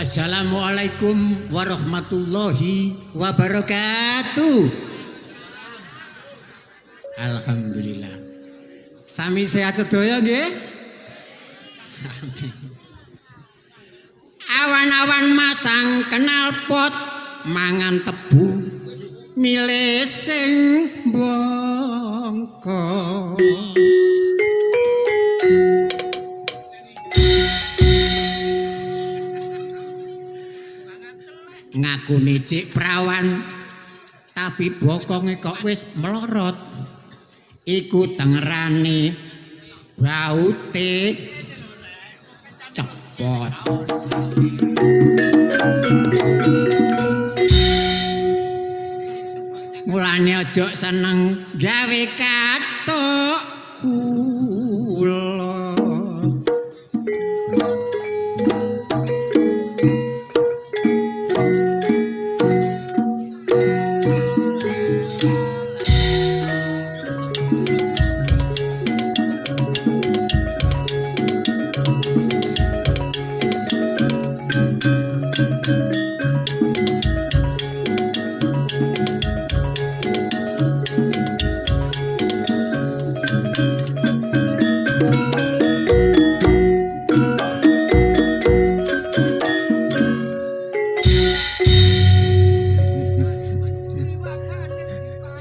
Assalamualaikum warahmatullahi wabarakatuh. Alhamdulillah. Sami sehat sedaya nggih? Awan-awan masang knalpot mangan tebu milih sing bongko. Ngakune cik prawan tapi bokonge kok wis melorot. Iku tengerane baute cepot. Mulane aja seneng gawe kathok kula.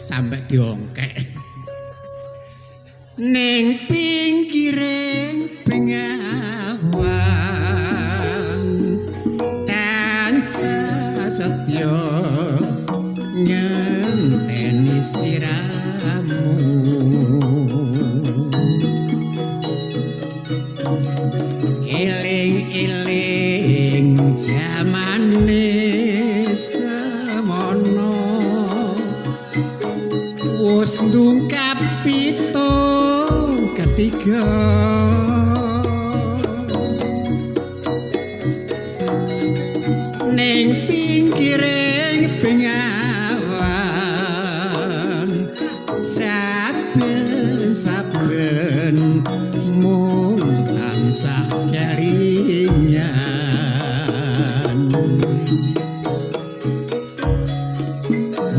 Sampai diongkek ning pinggiring bengawan tansah setya ngenteni sliramu. Eling-eling jamane semono wis ndungkap pitung ketiga. Ning pinggiring bengawan saben-saben mung tansah kelingan.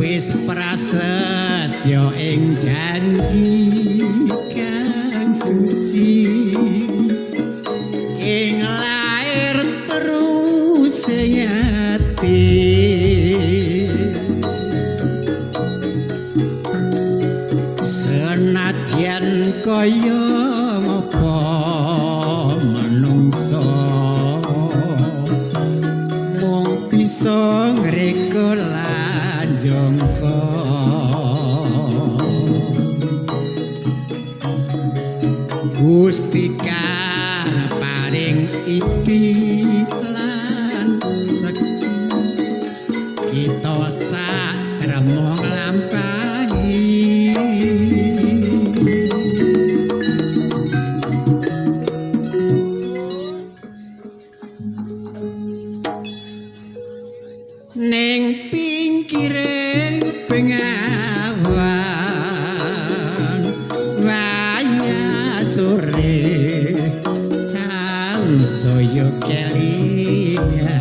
Wis prasetya ing janji kang suci ing lair terus ing ati. Senadyan kaya ngapa menungsa mung bisa ngreka lan jangka. Gusti kang paring iti lan seksi kita satrema nglampahi. Ning pinggiring bengawan wayah sore tansaya kelingan.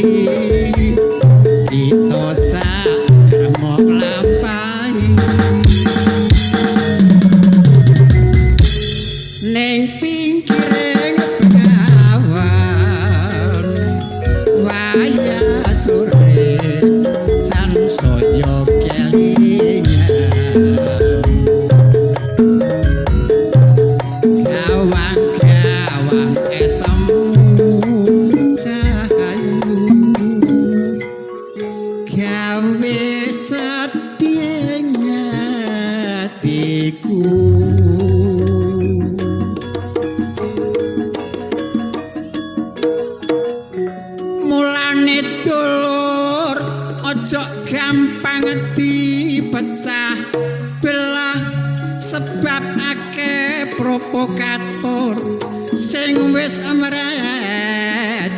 Kita sak nglampahi ning pinggiring bengawan wayah sore sansaya kelingan gawang-gawang esem sayu gawe sedih atiku. Mulane dulur aja gampang dipecah belah sebab akeh provokator sing wis mrejah.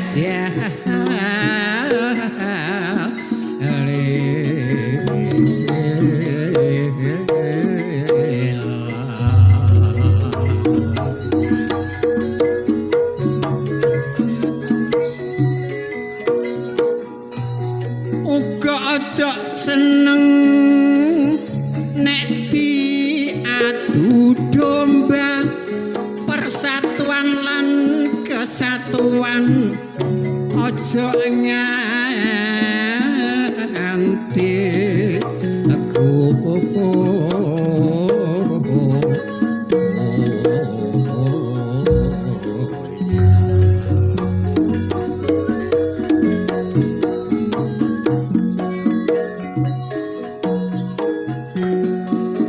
Uga aja seneng nek diadu domba persatuan lan kesatuan aja nganti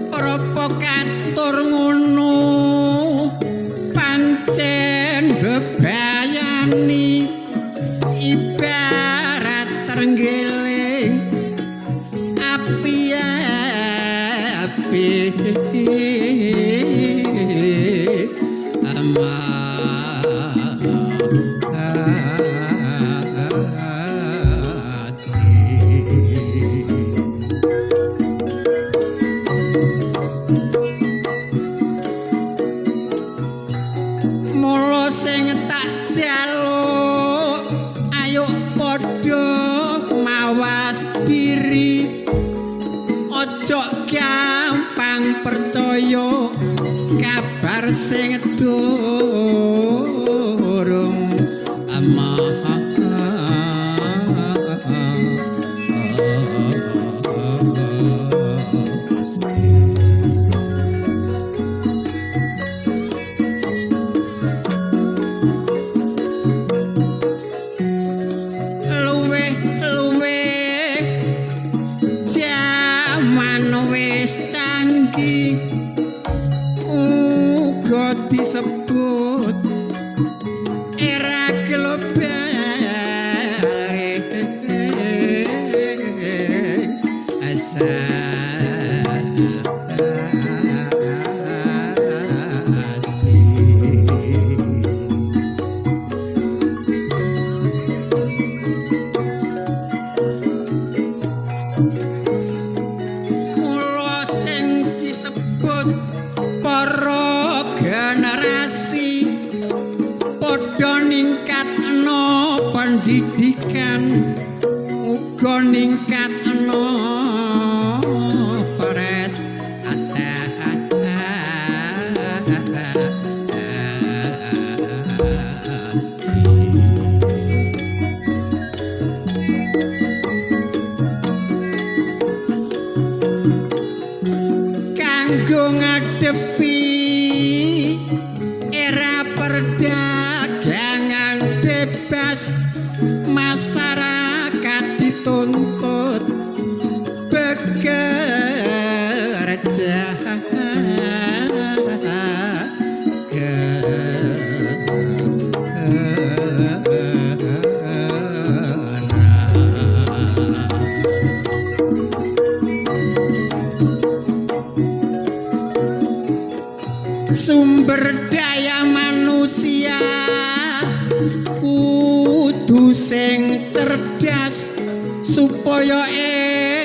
provokator ngono pancen bebayani ibarat trenggiling api-api Mula sing tak jaluk ayo padha mawas diri aja gampang percaya kabar sing durung Luwih-luwih jaman wis canggih uga disebut era global. Mula sing disebut para generasi padha ningkatno pendidikan uga ningkatno kanggo ngadepi era perdagangan bebas masyarakat dituntut bekerja. Sumber daya manusia kudu sing cerdas supaya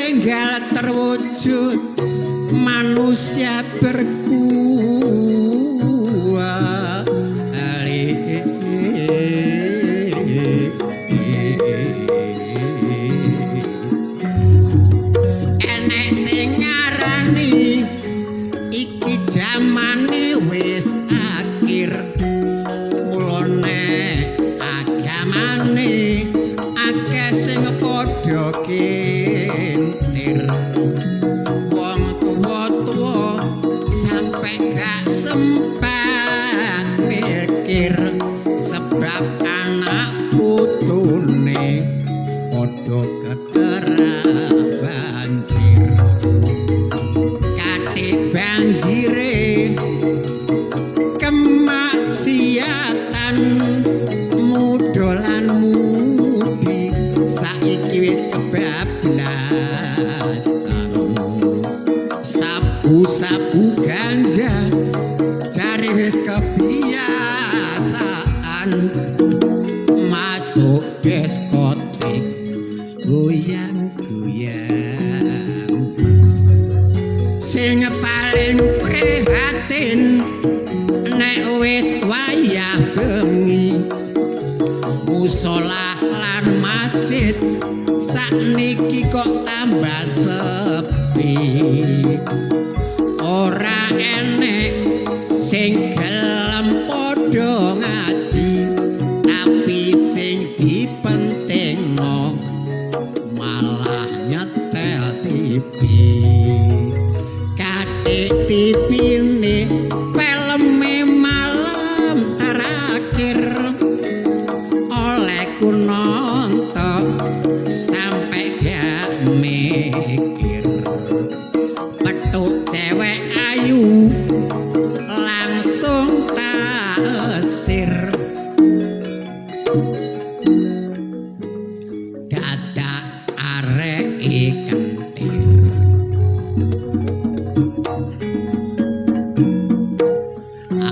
enggal terwujud manusia berkuali. padha kintir. Wong tuwa-tuwa sampe gak sempat mikir sebab anak putune padha keterak banjir. Katik banjire kemaksiatan muda lan mudi saiki wis kebablasan. Sabu-sabu ganja jare wis kebiasaan, masuk diskotik goyang-goyang. Sing paling prihatin nek wis wayah bengi, musola lan masjid sakniki kok tambah sepi. Ora enek sing gelem padha ngaji, tapi sing dipentingno malah nyetel TV. Katik TV-ne filme malam terakhir, olehku nonton sampe gak mikir. Petuk cewek ayu langsung tak esir, dadak areke kentir.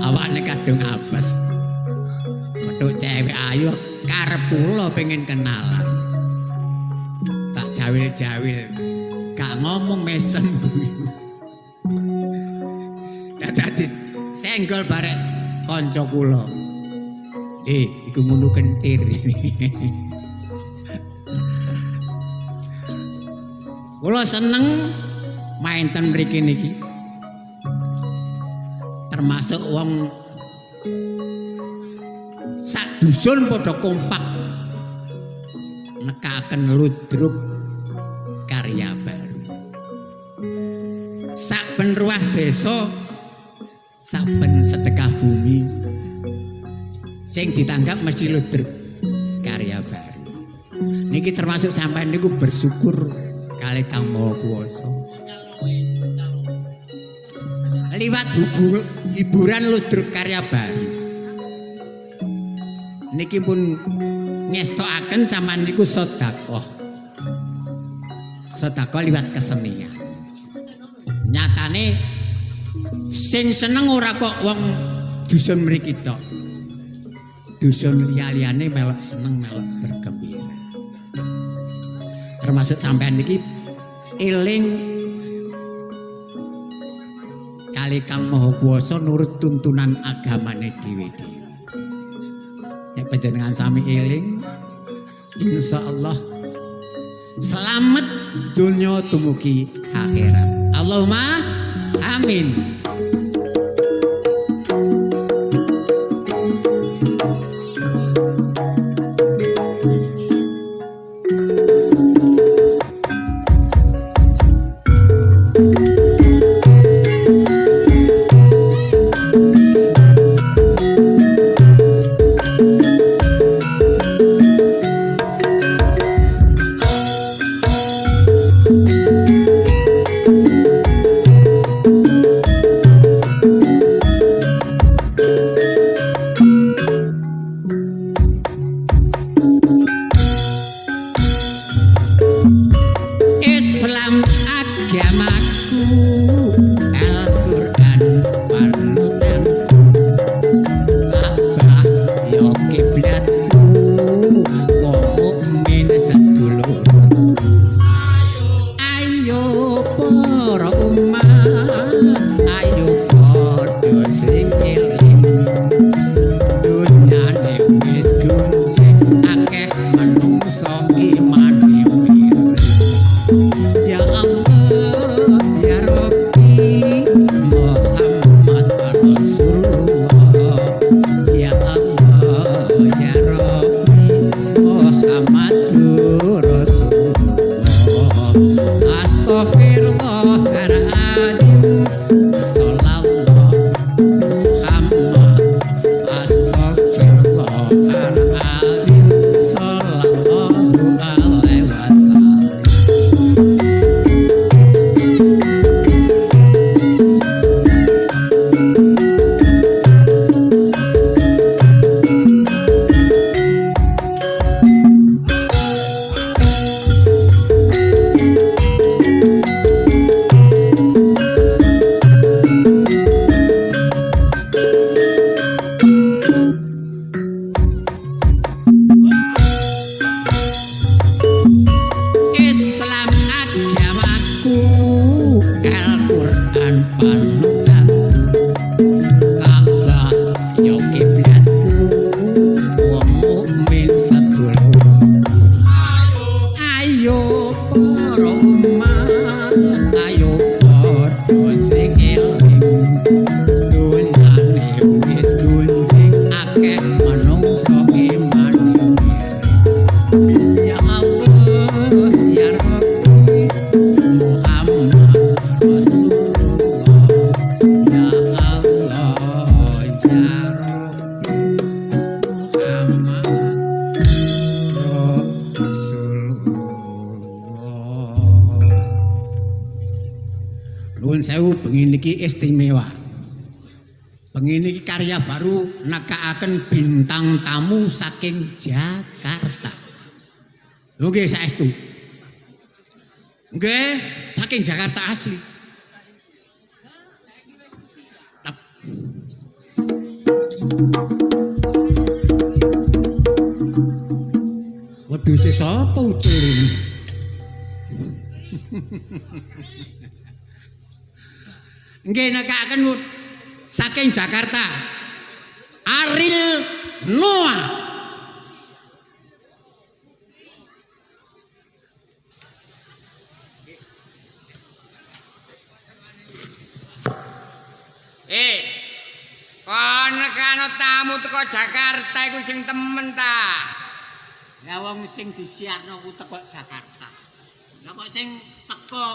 Awakne kadung apes, petuk cewek ayu karep kula pengen kenalan, tak jawil-jawil gak ngomong mesem. Dadak disenggol barek kanca kula. Iku ngono kentir. Kula seneng main ten mriki niki. Termasuk wong sak dusun padha kompak nekaken ludruk karya baru. Saben ruah desa, saben sedekah bumi sing ditanggap mesti ludruk karya baru. Niki termasuk sampean niku bersyukur kalih Kang Maha Kuwasa. Liwat hiburan ludruk karya baru niki pun ngestokaken sampean niku sedekah. Sedekah liwat kesenian. Nyatane sing seneng ora kok wong dusun mriki tok. Dusun liya-liyane melok seneng, melok bergembira. Termasuk sampean niki eling kali Kang Maha Kuwasa nurut tuntunan agamane dhewe-dhewe. Nek panjenengan sami eling, insyaallah selamat dunya dumugi akhirat. Allahumma amin. Islam agamaku, Al-Quran panutanku, Ka'bah ya kiblatku, wong mukmin sedulurku. Ayo para umat, ayo padha sing eling, dunyane wis gunjing, akeh manungsa imane miring. Ya Allah, ya Rabbi, Muhammad Rasulullah. Ya Allah, ya Rabbi, Muhammadur Rasulullah. Panutan Ka'bah yo kiblatku wong mukmin sedulur. Ayo para umat, ayo padha sing eling, dunyane wis gunjing akeh manungsa imane. Ya Allah ya Rabbi Muhammad Rasulullah. Ya Allah ya Rabbi Muhammad Rasulullah. Nuwun sewu, bengi niki istimewa. Bengi niki karya baru nekakaken bintang tamu saking Jakarta. Nggih saestu. Nggih, saking Jakarta asli. Tep. Wedhuse sapa ucul ini? Nggih nekakaken saking Jakarta. Ariel Noah. Kon nekano tamu teko Jakarta iku sing temen ta? Lah wong sing disiarno ku teko Jakarta. Lah kok sing teko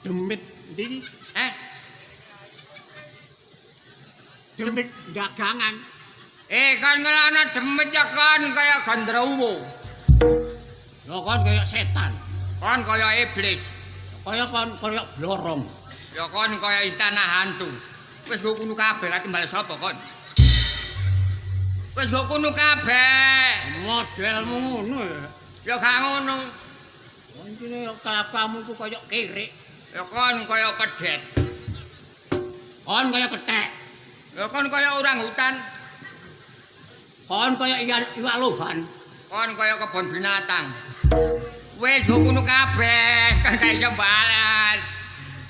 demit ndi iki? Demit dagangan. Kon ngelono demit ya kon kaya gandruwo. Lho kon kaya setan. Kon kaya iblis. Kaya kon kaya blorong. Ya kon kaya istana hantu. Wis nggo kono kabeh lha timbal sapa kon? Wis nggo kono kabeh. Modelmu ngono ya. Ya gak ngono. Intine kelakuanmu iku kaya kirik. Ya kon kaya pedet. Kon kaya kethek. Ya kon kaya orang hutan. Kon kaya iwak lohan. Kon kaya kebon binatang. Wis nggo kono kabeh, kon gak iso balas.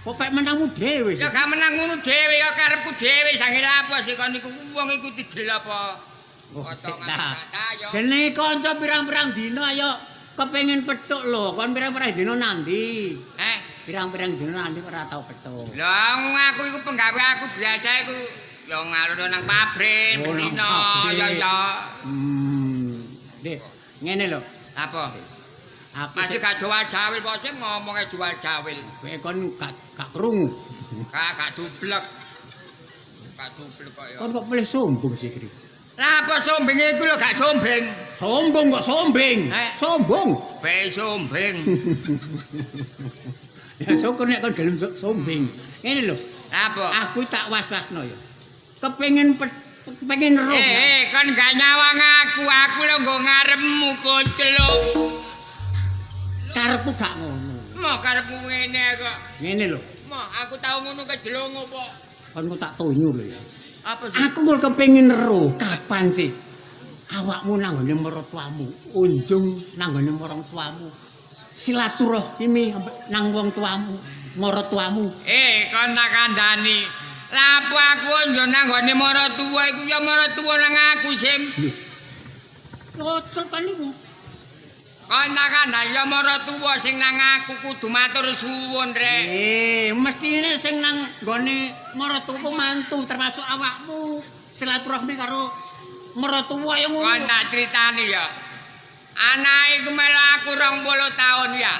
Kok pek menangmu dhewe? Ya gak menang ngono dhewe, ya karepku dhewe sange lapo sih kon iku wong iku didel apa? Jenenge kanca pirang-pirang dina ayo kepengin petuk lho, kon pirang-pirang dina nandi? Pirang-pirang dina nandi ora tau petuk. Lah aku iku penggawe aku biasa iku ya ngalur nang pabrik dina ya ya. Dik, ngene lho. Apa? Aku masih gak jual jawil bose ngomongnya jual jawil. Kowe kon gak krungu. Gak dublek. Gak dublek kok ya. Kon kok boleh sombong sih, Kri? Lah apa sombing iku lho gak sombing. Sombong kok sombing. Sombong. Be sombing. Ya syukur nek kon gelem sombing. Ngene lho. Apa? Aku tak was-wasno ya. Kepengin kepengin roh. Kon gak nyawang aku, aku lho nggo ngarepmu koclok. Karepku gak ngono. Mo karepmu ngene kok. Ngene lho. Mo aku tau ngono kejelungu apa? Kon kok tak tonyo lho ya. Apa sih? Aku kok kepengin ero kapan sih awakmu nang nggone maratuamu, unjung nang nggone marang tuamu. Silaturahmi nang wong tuamu, maratuamu. Kon tak kandhani. Lah apa aku unjung nang nggone maratuwa iku ya maratuwa nang aku, Sim. Kocok kan iku. Kon tak kandhani ya maratuwa sing nang aku kudu matur suwun, Rek. Mestine sing nang nggone maratuwa mantu termasuk awakmu. Silaturahmi karo maratuwa ya ngono. Kon tak critani ya. Anake iku melu aku 20 tahun ya.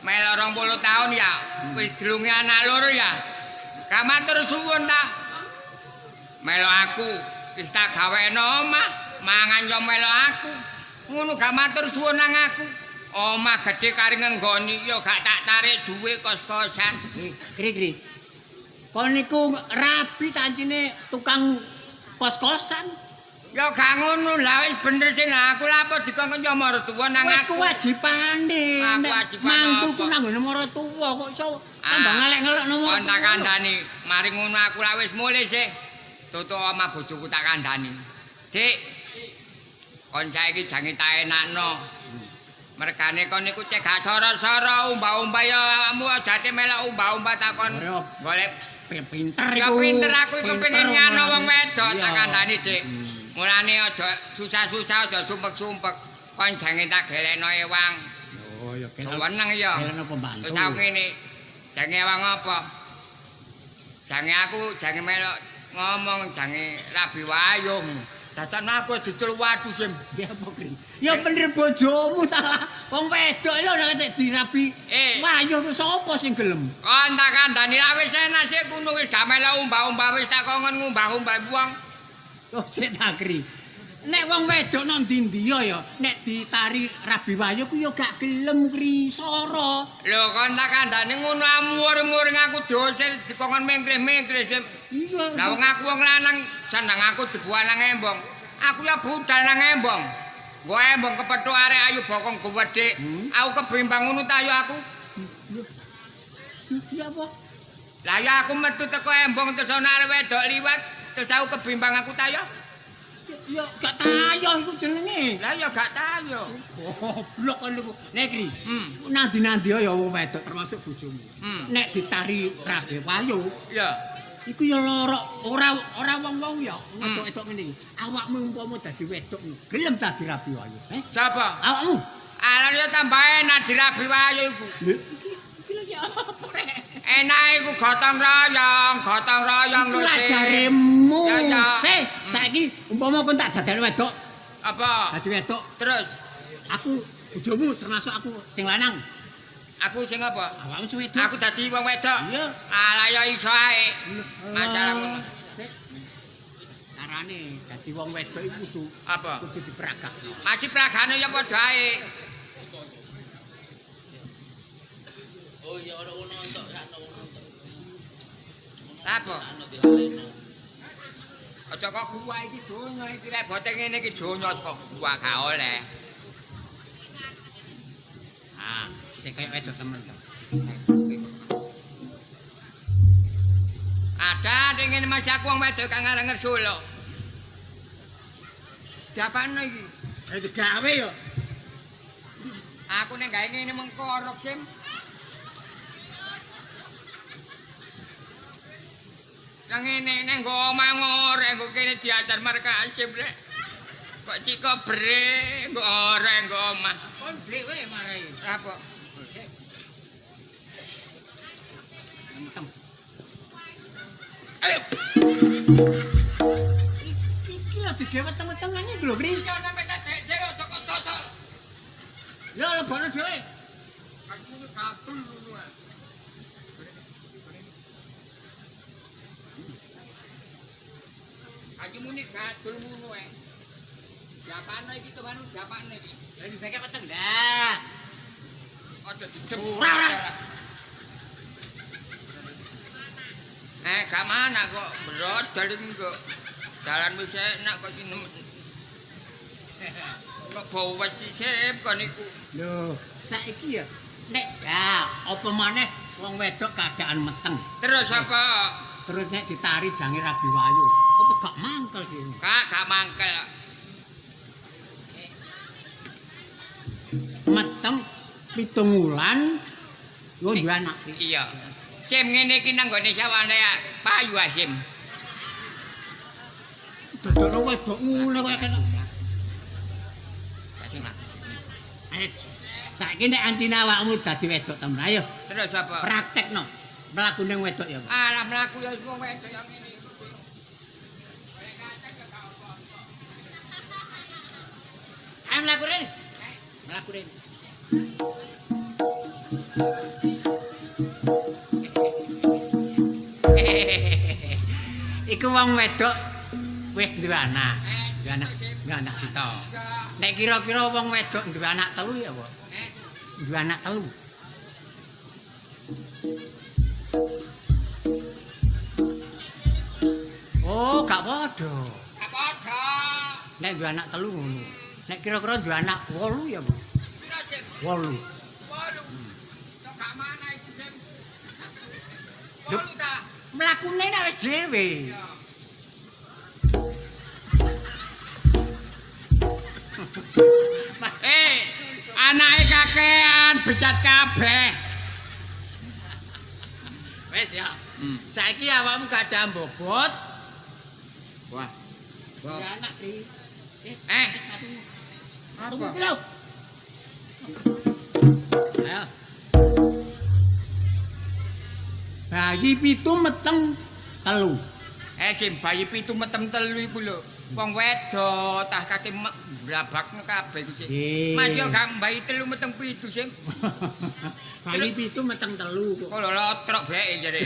Melu 20 tahun ya. Wis dilungi anak loro ya. Gak matur suwun ta. Melu aku wis tak gawekno omah, mangan yo melu aku. Ngono gak matur suwun nang aku. Omah gedhe kari ngenggoni yo gak tak tarik dhuwit kos-kosan. Kri-kri. Kon niku rabi tancine tukang kos-kosan. Ya gak ngono lah wis bener sih lah aku lha apa dikongkon yo maratuwa nang Wis aku. kewajibane. Mantuku nang nggone maratuwa kok iso tambah ngelek-ngelekno maratuwa. Kon tak kandhani, mari ngono aku lah wis mulih sih. Tutuk omah bojoku tak kandhani. Dik. Kon saiki jange tak enakno. Mergane kon niku cek gak soro-soro umbah-umbah ya awakmu ajate melok umbah-umbah takon golek Pinter Ya iku. pinter aku iku kepengin ngano wong wedok Iya. tak kandhani, Dik. Mulane aja susah-susah, aja sumpek-sumpek. Kon jange tak gelekno ewang. Oh ya Seneng ya. Gelekno pembantu. Terus aku ngene. Jange ewang apa? Jange aku jange melok ngomong jange rabi wayung. Dadakno aku dicul watu, Sim. Ya apa kri? Ya bener bojomu ta lah. Wong wedok lho nek dirabi. Wayuh ku sapa sing gelem? Kon tak kandhani lah wis enak sik kuno wis gak melok umbah-umbah wis tak kongon ngumbah-umbah wong. Oh sik ta kri. Nek wong wedok nang ndi-ndi ya nek ditari rabi wayuh ku ya gak gelem kri soro. Lho kon tak kandhani ngono amur-mur aku diusir dikongkon mengkrih-mengkrih Sim. Iya. Lah wong aku wong lanang seneng aku dibuang nang embong. Aku ya budal nang embong. Nggo embong kepethuk arek ayu bokong gedhe. Aku kebimbang ngono ta ya aku. Ya apa? Lah ya aku metu teko embong terus ana arek wedok liwat terus aku kebimbang aku ta ya. Ya gak tayoh iku jenenge. Lah ya gak tayo. Goblok kon niku. Nek kri. Nandi-nandi ya wong wedok termasuk bojomu. Nek ditari rabi wayuh. Ya. Iku ya lara, ora wong-wong ya wedok-wedok ngene iki. Awakmu umpama dadi wedok gelem ta dirabi wayuh, eh? Sapa? Awakmu. Alah ya tambah enak dirabi wayuh iku. Lho iki lho ya apa rek? Enak iku gotong royong lho. Iku Ajaremu. Sik, saiki umpama kon tak dadekno wedok. Apa? Dadi wedok. Terus aku bojomu termasuk aku sing lanang. Aku sing apa? Awakmu sing wedok. Aku dadi wong wedok. Iya. Alah ya iso ae. Masalah ngono. Carane dadi wong wedok iku kudu apa? Kudu diperagakno. Masih pragane ya padha ae. Oh iya ora ono entuk sakno ono entuk. Apa? Aja kok gua iki donya iki rebote ngene iki donya kok gua gak oleh. Ah, sing kaya wedok temen to. Ada ning ngene Mas aku wong wedok kang arep ngersulo. Diapakno iki? Ayo digawe yo. Aku nek gawe ngene mengkorok, Sim. Lah ngene nek nggo omah ngorek nggo kene diajar markasih, Brek. Kok ciko bre nggo orek nggo omah. Kon dhewe marai. Apa? Meteng. Ayo. Iki lho digawe weteng-wetengane iki lho, Kri. Iki ana metek dhewe aja kok dodol. Ya lebokno dhewe. Aku gatul ngono ah. Aja muni gatul ngono ae. Diapakno iki to manu diapakno iki. Lah dibeke weteng lah. Aja dijebur. Ora. Gak mana kok brodol iki kok. Dalan wis enak kok iki. Kok bau weci sip kon iku. Lho, saiki ya nek ya apa maneh wong wedok keadaan meteng. Terus apa? Terus nek ditari jange rabi wayuh. Apa gak mangkel dhewe? Gak mangkel. Meteng 7 wulan yo duwe anak. Iya. Sim ngene iki nang nggone sawane payu Asim. Dodolno wedok ngene kaya kena. Wis. Saiki nek ancine awakmu dadi wedok temen, ayo. Terus apa? Praktekno. Mlaku ning wedok ya. Alah mlaku ya wong wedok ya ngene. Ayo mlaku rene. Mlaku rene. Iku wong wedok wis duwe anak. Duwe anak, duwe anak sito. Nek kira-kira wong wedok duwe anak telu ya apa? Duwe anak telu. Oh, gak padha. Gak padha. Nek duwe anak telu ngono. Nek kira-kira duwe anak 8 ya, Bu? Pira, Sim? 8. 8. Kok gak mana iki, Sim? 8 ta? Mlakune nek wis dhewe. Anake kakean becat kabeh. Wis ya. Saiki awakmu gak ada bobot. Wah. Bob. Anak Pri. Eh. Apa? Lho. Ayo. Bayi 7 meteng 3. Eh sing bayi 7 meteng 3 iku lho. Wong wedok tah kate blabakno kabeh iku sih. Mas yo gak bayi 3 meteng 7 sih. Bayi 7 meteng 3 kok. Kok lotrok bae jare.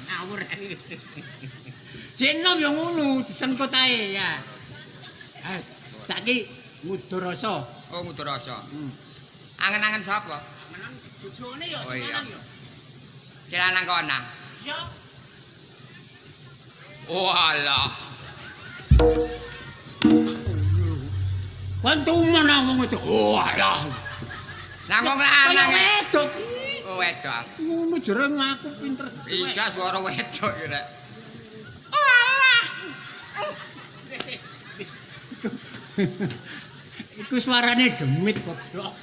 Ngawur. Jek nom yo ngono disengkut ae ya. Saiki ngudurasa. Oh ngudurasa. Angen-angen sapa? Angen bojone ya sing lanang ya. Sing lanang kono. Ya. Oh alah. Kon tumen nang wong wedok. Oh alah. Nang wong lanang wedok. Oh wedok. Ngono jere ngaku pinter. Bisa suara wedok iki rek. Oh alah. Iku suarane demit goblok.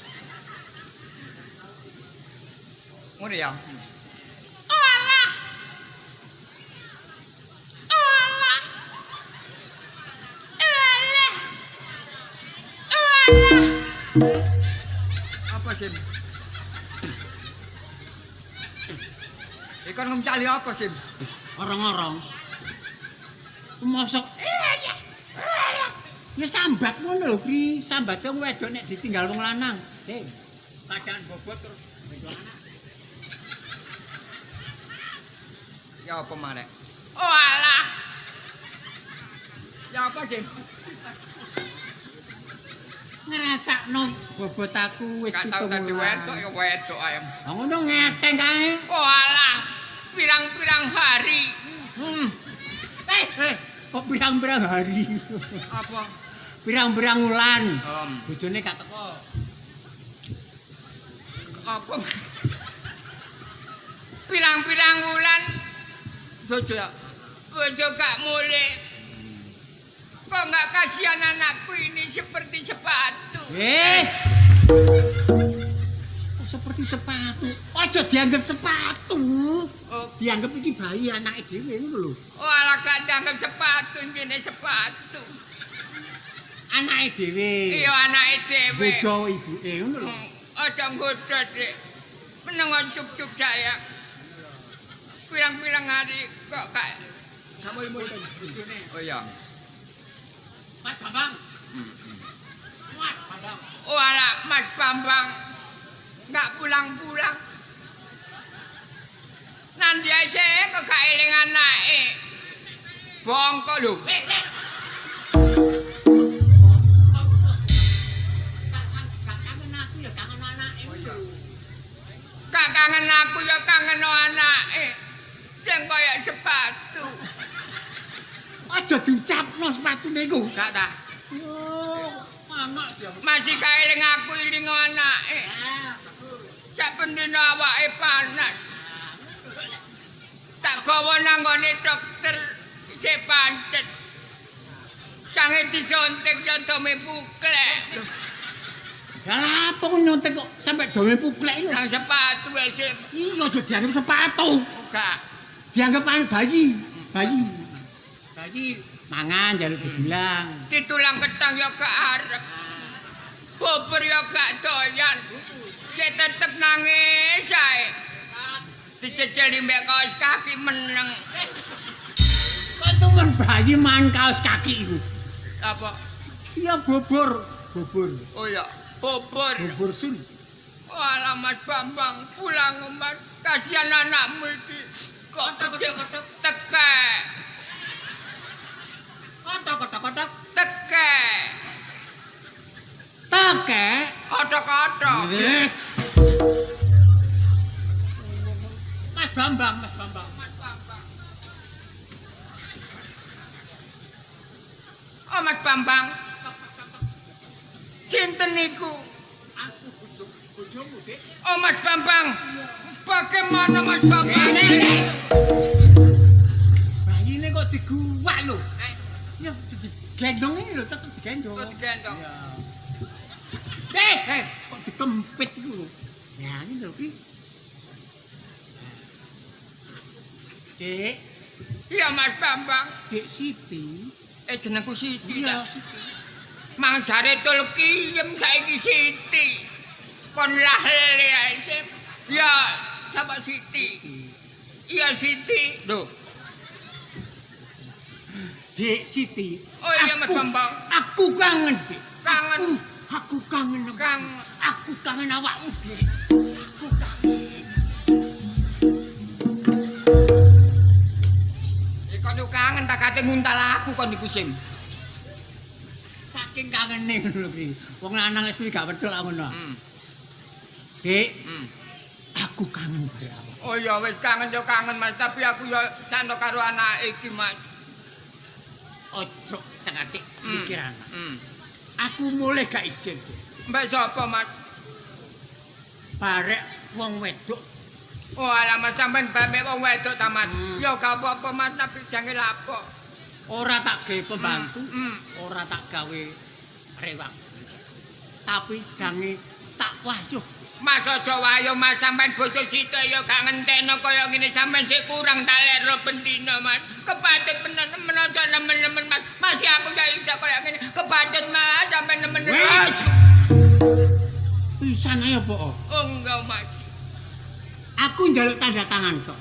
Ngono ya. Oh alah. Oh alah. Alah. Alah. Apa sih? Ikan ngomcali apa sih? Orang-orang. Mosok. Ya sambat ngono lho, Pri. Sambate wong wedok nek ditinggal wong lanang. Hei, padaan bobot terus wedok lanang. Ya apa marek? Oh alah. Ya apa sih? Ngrasakno bobot aku wis Gak tau dadi wedok ya wedok ae. Lah ngono ngeteng kae. Oh alah, pirang-pirang hari. Kok pirang-pirang hari? Apa? Pirang-pirang wulan. Bojone gak teko. Apa? Pirang-pirang wulan bojo gak mulih. Kok gak kasihan anakku ini seperti sepatu. Kok seperti sepatu? Aja dianggap sepatu. Oh. Dianggap iki bayi anake dhewe ngono lho. Oh alah gak dianggap sepatu, njene sepatu. Anake dhewe. Iya anake dhewe. Nggodha ibuke ngono lho. Aja nggodha, Dik. Meneng cup-cup saya. Pirang-pirang hari kok gak mulih-mulih bojone. Oh iya. Mas Bambang. Mas Bambang. Oh alah, Mas Bambang nggak pulang-pulang. Nanti aja kok gak eling anake. Bongkok lho. Gak kangen aku ya kangen anake. Gak kangen aku ya kangen anake. Sing kaya sepatu. Aja diucapno sepatune iku. Gak ta? Yo, anak dia. Masih kaeling aku iling anake. Sak bendina awake panas. Tak gawa nang nggone dokter sik pancet. Cange disontek yo dome puklek. Lah apa kok nyontek kok sampe dome puklek lho? Nang sepatu wis. Iya aja dianggap sepatu. Gak. Dianggap bayi. Bayi. Bayi mangan njaluk dibilang. Ditulang ketang ya gak arep. Bubur ya gak doyan. Sik tetep nangis ae. Diceceli mbek kaos kaki meneng. Kok temen bayi mangan kaos kaki iku? Apa? Iya bubur, bubur. Oh iya, bubur. Bubur sun. Walah Mas Bambang, pulang Mas. Kasihan anakmu iki. Kok tekek. Kotok-kotok-kotok. Tekek. Tekek. Kotok-kotok. Mas Bambang, Mas Bambang. Mas Bambang. Oh Mas Bambang. Sinten niku? Aku bojomu, Dik. Oh Mas Bambang. Bagaimana Mas Bambang? Bayine kok diguwak lho. Ya digendong ini lho, tetep digendong. Kok digendong? Iya. Kok dikempit iku lho. Ya ngene lho ki. Dik. Iya Mas Bambang. Dik Siti. Jenengku Siti ta. Mang jare tul kiyem saiki Siti. Kon lahle ae sip. Ya, sapa Siti? Iya Siti. Lho. Dik Siti. Oh iya Mas Bambang. Aku kangen, Dik. Kangen. Aku kangen. Aku kangen awakmu, Dik. Aku kangen. Kon niku kangen tak kate nguntal aku kon niku Sim. Saking kangene ngono kuwi. Wong lanang wis suwi gak wedhok lak ngono. Dik, aku kangen bare awak. Oh ya wis kangen yo kangen Mas, tapi aku yo sano karo anake iki Mas. Ojo sekatik mikir anak. Aku mulih gak izin. Mbak sapa Mas? Barek wong wedok. Oh alah Mas sampean barek wong wedok ta Mas. Ya gak apa-apa Mas, tapi jange lapok. Ora tak gawe pembantu, ora tak gawe rewang. Tapi jange tak wayuh. Mas aja wayuh Mas, sampean bojo sitok ya gak ngentekno kaya ngene, sampean sik kurang tak lero bendina Mas. Kebacut nemen aja nemen-nemen Mas. Masih aku ya iso kaya ngene. Kebacut Mas, sampean nemen. Wis. Pisan ae apa? Oh enggak Mas. Aku njaluk tanda tangan kok.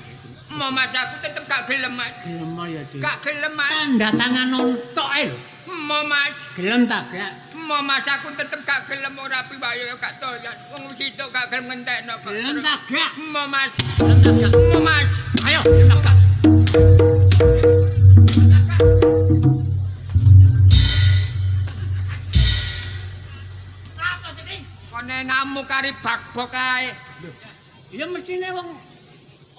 Mau Mas aku tetep gak gelem Mas. Gelem ya, Dik. Gak gelem Mas. Tanda tangan tok ae lho. Mau Mas. Gelem ta gak? Mau Mas aku tetep gak gelem ora piwayo gak doyan. Wong sitok gak gelem ngentekno kok. Gelem ta gak? Mau Mas. Gelem ta gak? Mau Mas. Ayo, gelem ta gak? Lapo sih? Kon enakmu kari bakbok ae. Lho. Ya mestine wong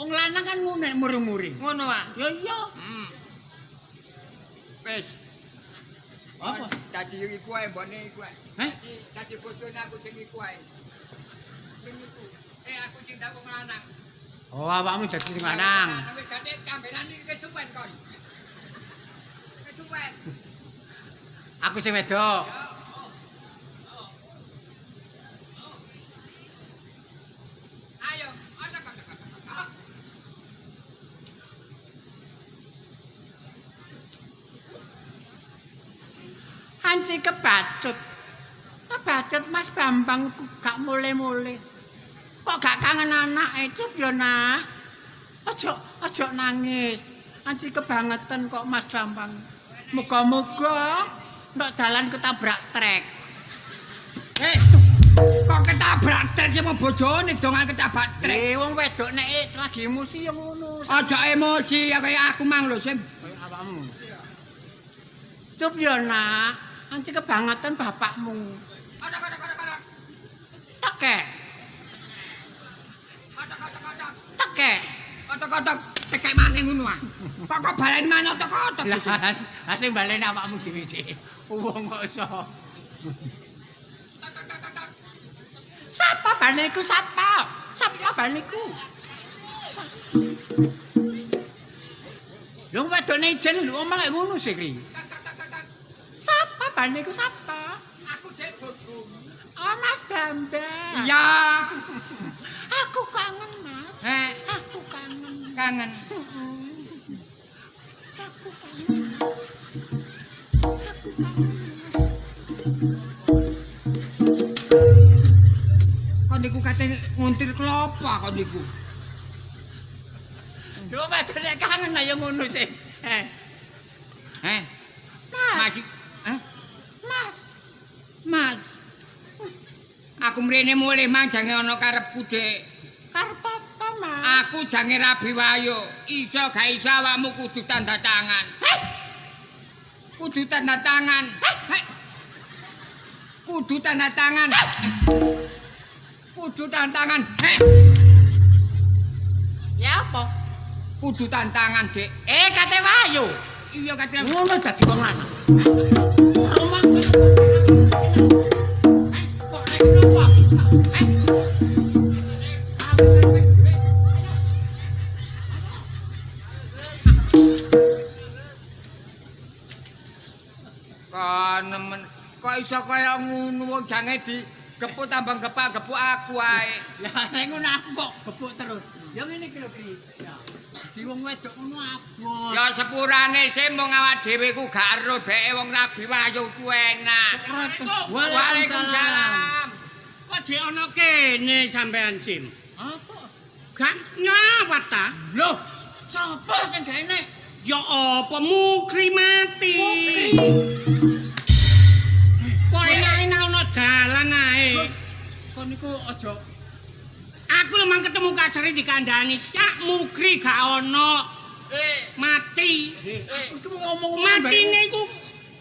lanang kan ngono nek muring-muring. Ngono ah. Ya iya. Wis. Apa? Dadi iku ae mbone iku ae. Heh? Dadi bojone aku sing iku ae. Sing iku. Aku sing tak wong lanang. Oh, awakmu dadi sing lanang. Wis gane kambenan iki kesuwen kon. Kesuwen. Aku sing wedok. Ayo, otak. Anci kebacut. Kebacut Mas Bambang ku gak mule-mule. Kok gak kangen anake, Cup ya, Nak? Ojo nangis. Anci kebangetan kok Mas Bambang. Muga-muga ndok dalan ketabrak trek. Kok ketabrak trek ya mau bojone dongan ketabrak trek. Wong wedok nek lagi emosi ya ngono. Aja emosi ya kaya aku mang lho, Sim. Kaya awakmu. Cup ya, Nak. Anci kebangetan bapakmu. Otak. Tekek. Otak. Tekek. Otak-otak tekek maneh ngono ah. Kok baleni maneh otak-otak. Lah sing baleni awakmu dhewe sih. Wong kok iso. Sapa baniku sapa? Sapa baniku? Lho wedone ijen lho omah lek ngono sih kri. Sapa baniku sapa? Aku dek bojomu. Oh Mas Bambang. Iya. Aku kangen Mas. Aku kangen. Kangen. Aku kangen. Aku kangen. Kon niku kate nguntir klopo kon niku. Lho wedone kangen ayo ngono sih. Mas. Mas. Mas. Aku mrene mulih mang jange ana karepku, Dik. Karep apa, Mas? Aku jange rabi wayo. Iso gak iso awakmu kudu tanda tangan. Heh. Kudu tanda tangan. Heh. Kudu tanda tangan. Kudu tanda tangan. Heh. Ya apa? Kudu tanda tangan, Dik. Kate wayo. Iya kate. Ngono dadi wong lanang. Rumah. Kok nek nopo? Kok nemen kok iso kaya ngono wong jange digepuk tambah gepak-gepuk aku ae. Lah nek ngono aku kok gepuk terus. Ya ngene iki lho, Kri. Ya. Dadi wong wedok ngono abot. Ya sepurane sih mung awak dhewe ku gak ero beke wong rabi wahyu ku enak. Waalaikumsalam. Kok jek ana kene sampean Sim? Apa? Gak nyawat ta? Loh, sapa sing gak enek? Ya apa Mukri mati. Mukri. Kok enak-enak ana dalan ae. Kon niku aja. Aku lho mang ketemu Kasri dikandani, Cak Mukri gak ono. Mati. Aku iki ngomong-ngomong matine iku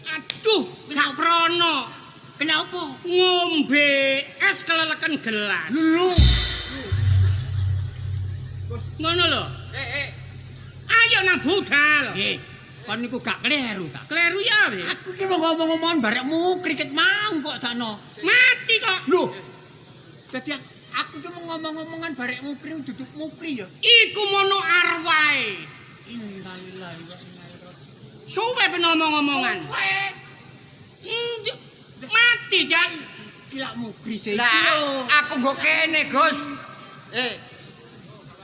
aduh gak prono. Kenapa? Ngombe es keleleken gelas. Lho. Ngono lho. Ayo nang budal. Nggih. Kon niku gak kleru ta? Kleru ya wis. Aku iki mau ngomong-ngomongan barek Mukri ket mau kok sakno. Mati kok. Lho. Dadi aku iki mau ngomong-ngomongan barek Mukri duduk Mukri ya. Iku mono arwahe. Innalillahi wa inna ilaihi raji'un. Suwe ben omong-omongan. Mati jan. Iki lak Mukri sih. Lah aku nggo kene, Gus.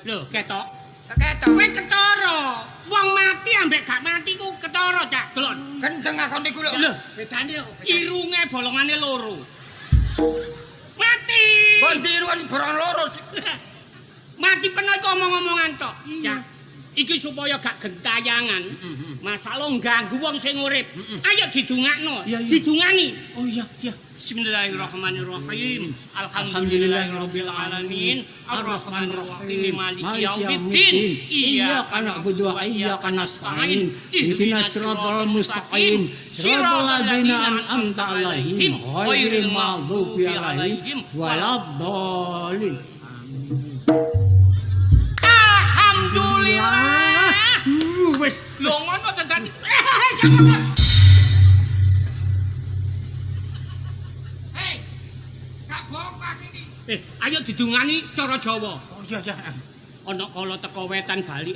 Lho, ketok. Ketok. Kowe ketara. Wong mati ambek gak mati ku ketara, Cak. Delok. Kenceng aku niku lho. Lho, bedane kok. Irunge bolongane loro. Mati. Mbok tiruan borong loro. Mati peno iku omong-omongan tok. Cak. Iki supaya gak gentayangan. Masalah ngganggu wong sing urip. Ayo didungakno, didungani. Oh iya, iya. Bismillahirrahmanirrahim. Alhamdulillahirabbil alamin. Arrahmanirrahim. Maliki yaumiddin. Iyyaka na'budu wa iyyaka nasta'in. Ihdinas siratal mustaqim. Siratal ladzina an'amta 'alaihim ghairil maghdubi 'alaihim waladdallin. Alhamdulillah. Wis lho ngono tenan. Ayo didungani secara Jawa. Oh iya iya. Ana kala teko wetan bali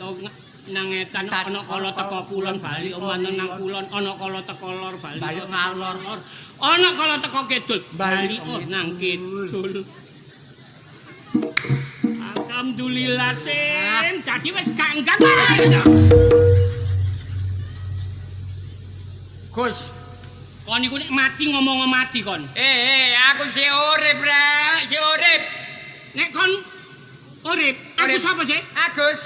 nang etan, ana kala teko kulon bali manut nang kulon, ana kala teko lor bali ngalor, ana kala teko kidul bali nang kidul. Alhamdulillah Sim, dadi wis gak enggan. Gus, kon niku nek mati ngomong mati kon. Aku sik urip, Rek, sik urip. Nek kon urip, aku sapa sih? Agus.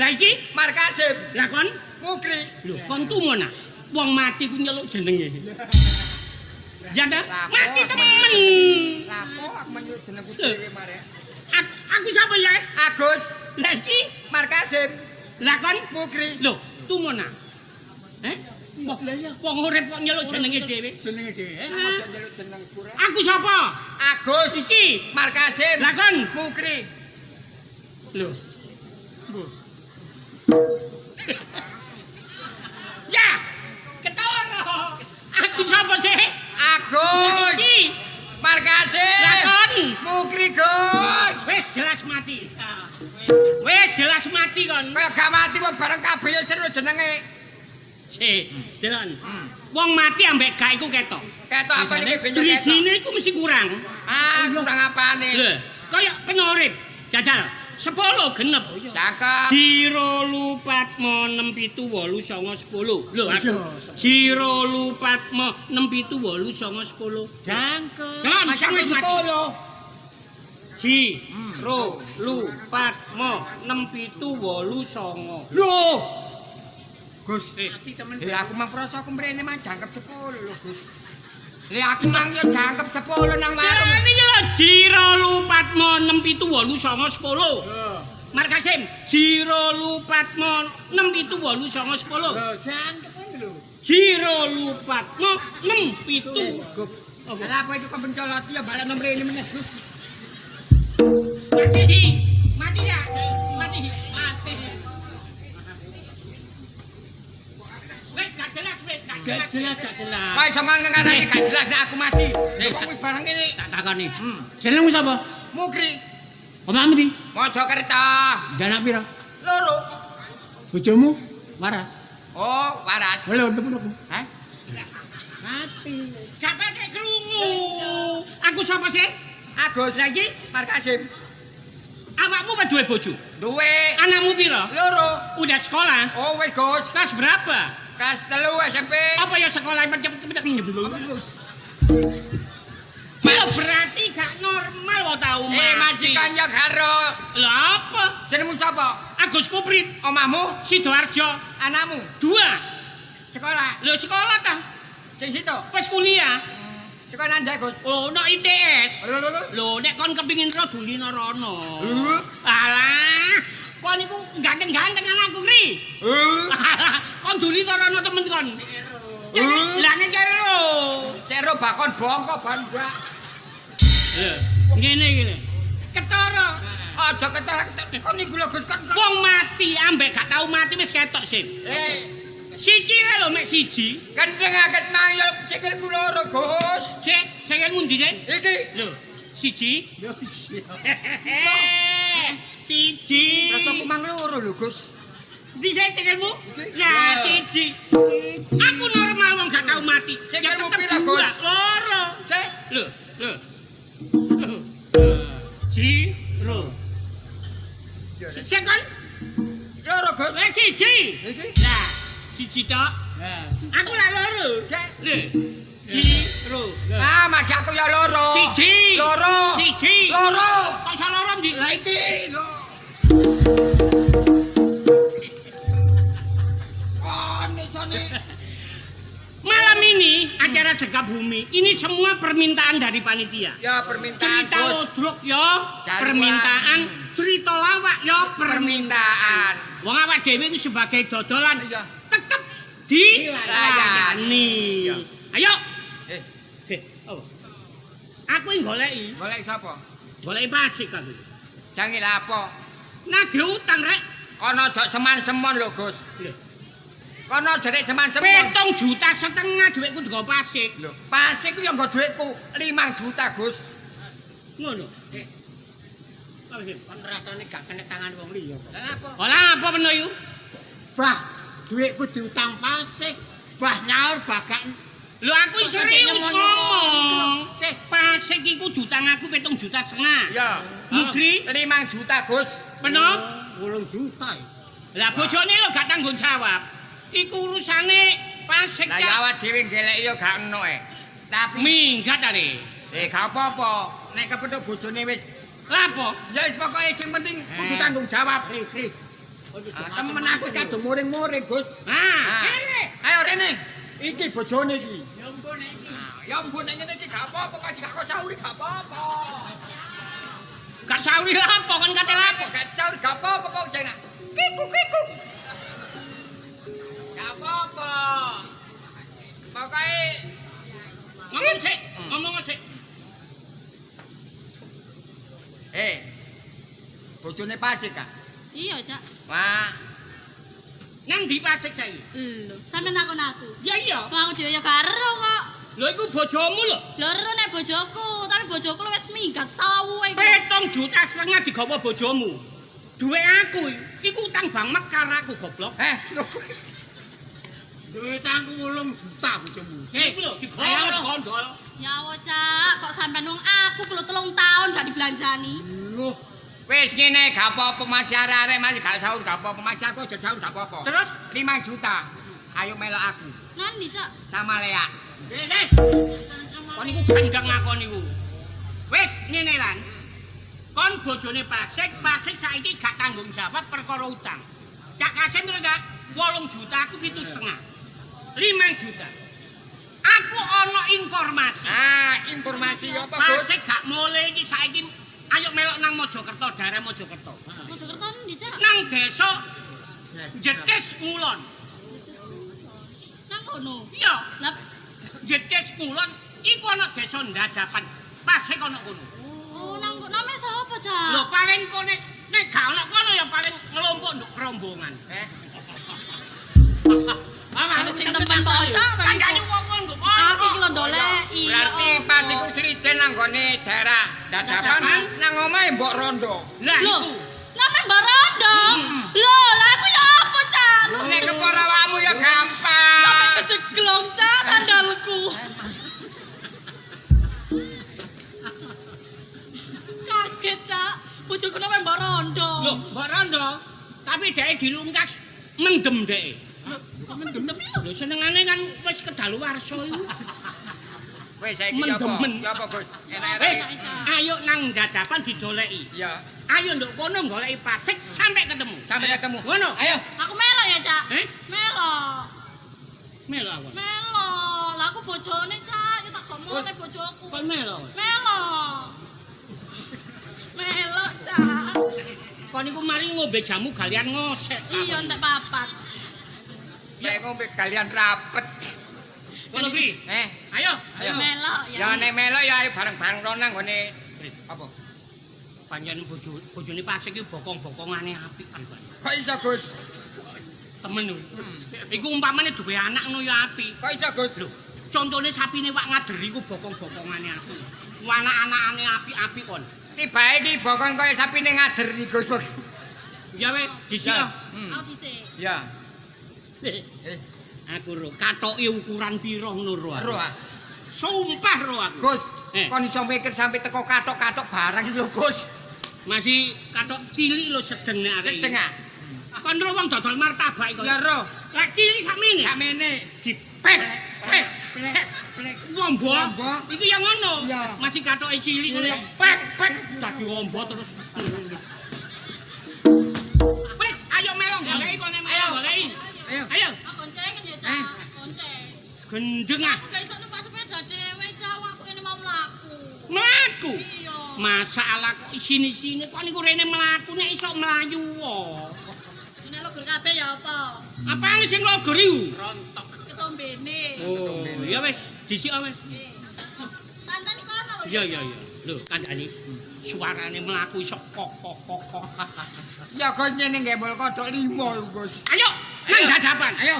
Lah iki Markasim. Lah kon Mukri. Lho, kon tumun ah. Wong mati ku nyeluk jenenge. Ya ta? Mati temen. Lapo aku menyeluk jenengku dhewe marek. Aku sapa ya? Agus. Lah iki Markasim. Lah kon Mukri. Lho, tumun ah. Eh? Wong urip kok nyeluk jenenge dhewe. Jenenge dhewe. Nyeluk jenengku rek. Aku sapa? Agus. Iki Markasim. Lah kon Mukri. Lho. Ya, ketara. Aku sapa sih? Agus. Iki Markasim. Lah kon Mukri, Gus. Wis jelas mati. Wis jelas mati kon. Kaya gak mati wong bareng kabeh ya seru jenenge. Sik, delon. Wong mati ambek gak iku ketok. Ketok apa niki ben ketok. Drijine iku mesti kurang. Ah, kurang apane? Lho, kaya penorip. Jajal 10 genep. Cakep. 0 4 6 7 8 9 10. Lho, aku 0 4 6 7 8 9 10. Jangkep. Mas aku 10. 0 4 6 7 8 9. Lho. Gus, mati temen. Aku mang prasa aku mrene mang jangkep 10 lho, Gus. Lha aku mang yo jangkep 10 nang warung. Iki lho 0 4 6 7 8 9 10. Markasim 0 4 6 7 8 9 10. Lho, jangkep lho. 0 4 6 7. Lah apa iki kok mencolot ya balik nang mrene meneh, Gus. Mati. Mati ya. Mati. Mati. Wis gak jelas, wis gak jelas. Jelas gak jelas. Kok iso ngangkane gak jelas nek aku mati. Kok wis barang kene tak takoni. Jenengmu sapa? Mukri. Omahmu ndi? Mojokerto. Anak pira? Loro. Bojomu waras. Oh, waras. Lho, lho. Hah? Mati. Gak pakai krungu. Aku sapa sih? Agus. Lah iki Markasim. Awakmu apa duwe bojo? Duwe. Anakmu pira? Loro. Udah sekolah? Oh wis, Gus. Kelas berapa? Kelas 3 SMP. Apa ya sekolah cepet-cepet Apa, Gus? Mas berarti gak normal wae tau mati. Masih kanca karo. Lah apa? Jenengmu sapa? Agus Kuprit. Omahmu? Sidoarjo. Anakmu? 2. Sekolah. Lho sekolah ta? Sing situ. Wis kuliah. Sekolah nang Gus? Oh, no ITS. Lho, nek kon kepingin ro dulino rono. Alah, kon iku ganteng-ganteng anakku kri. Alah, kon dulino rono temen kon. Lah nek kero. Kero bakon bongko ban mbak. Lho, ngene iki. Ketara. Aja ketara. Kon niku lho Gus kon. Wong mati ambek gak tau mati wis ketok sih. Sikile lho mek siji. Kendeng aket mang yo sikilku loro, Gus. Sik, sikilmu ndi, Sik? Iki. Lho, siji. Lho iya. Siji. Rasaku mang loro lho, Gus. Ndi sik sikilmu? Lah, siji. Aku normal wong gak tau mati. Sikilmu pira, Gus? Loro. Sik. Lho, lho. Ji, ro. Sik kon? Loro, Gus. Wis siji. Iki. Lah, siji tok. Aku lah loro. Lho. Ji, ro. Ah, masih aku ya loro. Siji. Loro. Siji. Loro. Kok iso loro ndi? Lah iki lho. Kon isone. Malam ini acara Segap Bumi, ini semua permintaan dari panitia. Ya permintaan cerita lodruk ya, permintaan cerita lawak ya permintaan. Wong awak dhewe iku sebagai dodolan iya. Tetep dilayani. Ayo. Oh. Aku iki goleki. Goleki sapa? Goleki Pasik aku. Jange lapo? Nagih utang rek. Kono aja seman-semon lho, Gus. Lho. Kono jerik seman-semon. 7,5 juta dhuwitku digo Pasik. Lho, Pasik ku yo nggo dhuwitku 5 juta, Gus. Ngono. Kon rasane gak kena tangan wong liya kok. Lah apa? Lah apa peno yu? Bah, dhuwitku diutang Pasik. Bah nyaur bagak. Lho aku serius ngomong. Sih, Pasik iku diutang aku 7,5 juta. Iya. Mugri 5 juta, Gus. Peno 8 juta. Lah bojone lho gak tanggung jawab. Iku urusane Pasik. Lah ya awak dhewe goleki ya gak ono e. Tapi minggat are. Gak apa-apa. Nek kepethuk bojone wis lha apa? Ya wis pokoke sing penting kudu tanggung jawab. Kri-kri. Temen aku kadung muring-muring, Gus. Ah, ayo rene. Iki bojone iki. Ya mbok nek iki. Ya mbok nek ngene iki gak apa-apa, pasti gak kok sauri gak apa-apa. Gak sauri lha apa kon kate lha apa? Gak sauri gak apa-apa kok jeneng. Kiku-kiku. Gak apa-apa. Pokoke ngomong sik, ngomong sik. Bojone Pasik, Kak? Iya, Cak. Wah. Nang ndi Pasik saiki? Lho, sampeyan takon aku. Ya iya. Wong aku dhewe ya gak ero kok. Lho iku bojomu lho. Lho ero nek bojoku, tapi bojoku wis minggat sawu iku. 7,5 juta digawa bojomu. Duwe aku iku utang Bank Mekar aku goblok. Duwe utangku 8 juta bojomu. Sik lho digawa gondol. Ya Allah, Cak, kok sampean wong aku ku lho 3 tahun gak dibelanjani. Lho, wis ngene gak apa-apa masih arek-arek masih gak sahur gak apa-apa masih aku aja sahur gak apa-apa. Terus 5 juta. Ayo melok aku. Nandi, Cak? Sama Lea. Kon niku gandeng aku niku. Wis ngene lan. Kon bojone Pasik, Pasik saiki gak tanggung jawab perkara utang. Cak Kasim terus gak 8 juta aku 7,5. 5 juta. Aku ana informasi. Ah, informasi apa, Gus? Pasik gak mulai iki saiki ayo melok nang Mojokerto, daerah Mojokerto. Mojokerto ndi, Cak? Nang desa Jetis Ngulon. Nang kono. Iya. Lah Jetis Ngulon iku ana desa Ndadapan. Pasik ana kono. Oh, nang name sapa, Cak? Lho paling kone nek gak ana kono ya paling ngelompok nduk rombongan. Ah, sing temen po, Cak. Kandhane wong-wong nggo kono. Aku iki lho ndoleki. Berarti pas iku sriden nang gone daerah Dadapan nang omahe Mbok Rondo. Lah iku. Lah Mbok Rondo. Lho, lah aku ya apa, Cak? Nek kepara awakmu ya gampang. Sampe kejeglong, Cak, sandalku. Kaget, Cak. Bojoku nang Mbak Rondo. Lho, Mbak Rondo. Tapi dhek dilungkas mendem dhek. Kok mendem lho? Lho senengane kan wis kedaluwarsa iku. Wis saiki ya apa? Mendemen. Ya apa, Gus? Enak-enak. Wis, ayo nang dadapan didoleki. Ya, Ayo nduk kono goleki Pasik sampai ketemu. sampai ketemu. Ngono. Ayo. Aku melok ya, Cak. Eh? Melok. Melo aku. Melok. Lah aku bojone, Cak. Ya tak gomone bojoku. Kon melo. Melok. Melok, Cak. Kon iku mari ngombe jamu galian ngosek. Iya, entek papat. Nek ngombe kalian rapet. Ngono kuwi. Eh, Ayo, ayo. Melok ya. Ya nek melok ya ayo bareng-bareng rono nang gone apa? Pancen bojone Pasik iki bokong-bokongane apik kan. Kok iso, Gus? Temen lho. Iku umpamane duwe anak ngono ya apik. Kok iso, Gus? Lho, contone sapine wak ngaderi iku bokong-bokongane apik. Anak-anakane apik-apik kon. Tibae iki bokong kaya sapine ngaderi, Gus. Ya wis, dhisik. Ya. ah. Aku dhisik. Ya. Eh, Aku ro katoke ukuran pira ngono ro aku. Ro ah. Sumpah ro aku. Gus, Eh. kon iso mikir sampe teko katok-katok barang iki lho, Gus. Masih katok cilik lho sedeng nek arek. Sedeng ah. Kon ro wong dodol martabak iku. Ya ro, Lah cilik sakmene. sakmene. Dipek, pek, Plek, plek. Wombo. Wombo. Iki yang ngono. Iya. Masih katoke cilik ngono. Iya. Pek, pek dadi wombo terus. Wis, ayo melo goleki kon melo goleki. Ayo. Ayo, Aku boncengen ya, Cak. Bonceng. gendeng ah. Aku gak iso numpak sepeda dhewe, Cak. Wong aku kene mau mlaku. Mlaku. Iya. Masalah kok isini-sini kok niku rene mlaku nek iso mlayu wae. Nek logur kabeh ya apa? Apane sing logor iku? Ketombene. Oh, ya wis, dhisik wis. Tantani kono lho. Iya iya iya. Lho, kandhani. Suarane mlaku iso kok kok kok kok. Ya Gus nyene gembol kodhok limo iku, Gus. Ayo, nang dadapan. Ayo.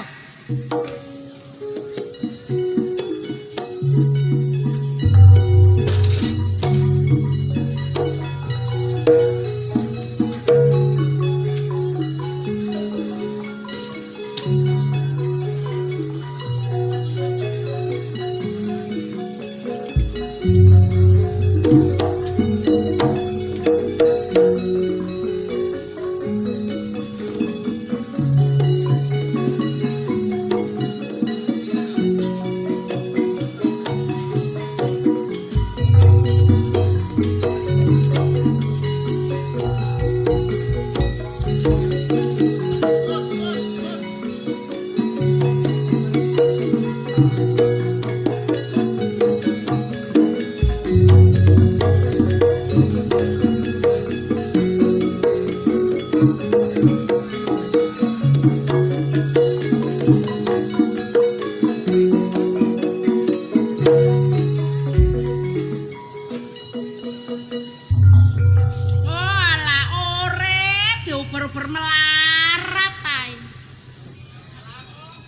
Oh alah urip diuber-uber melarat ae.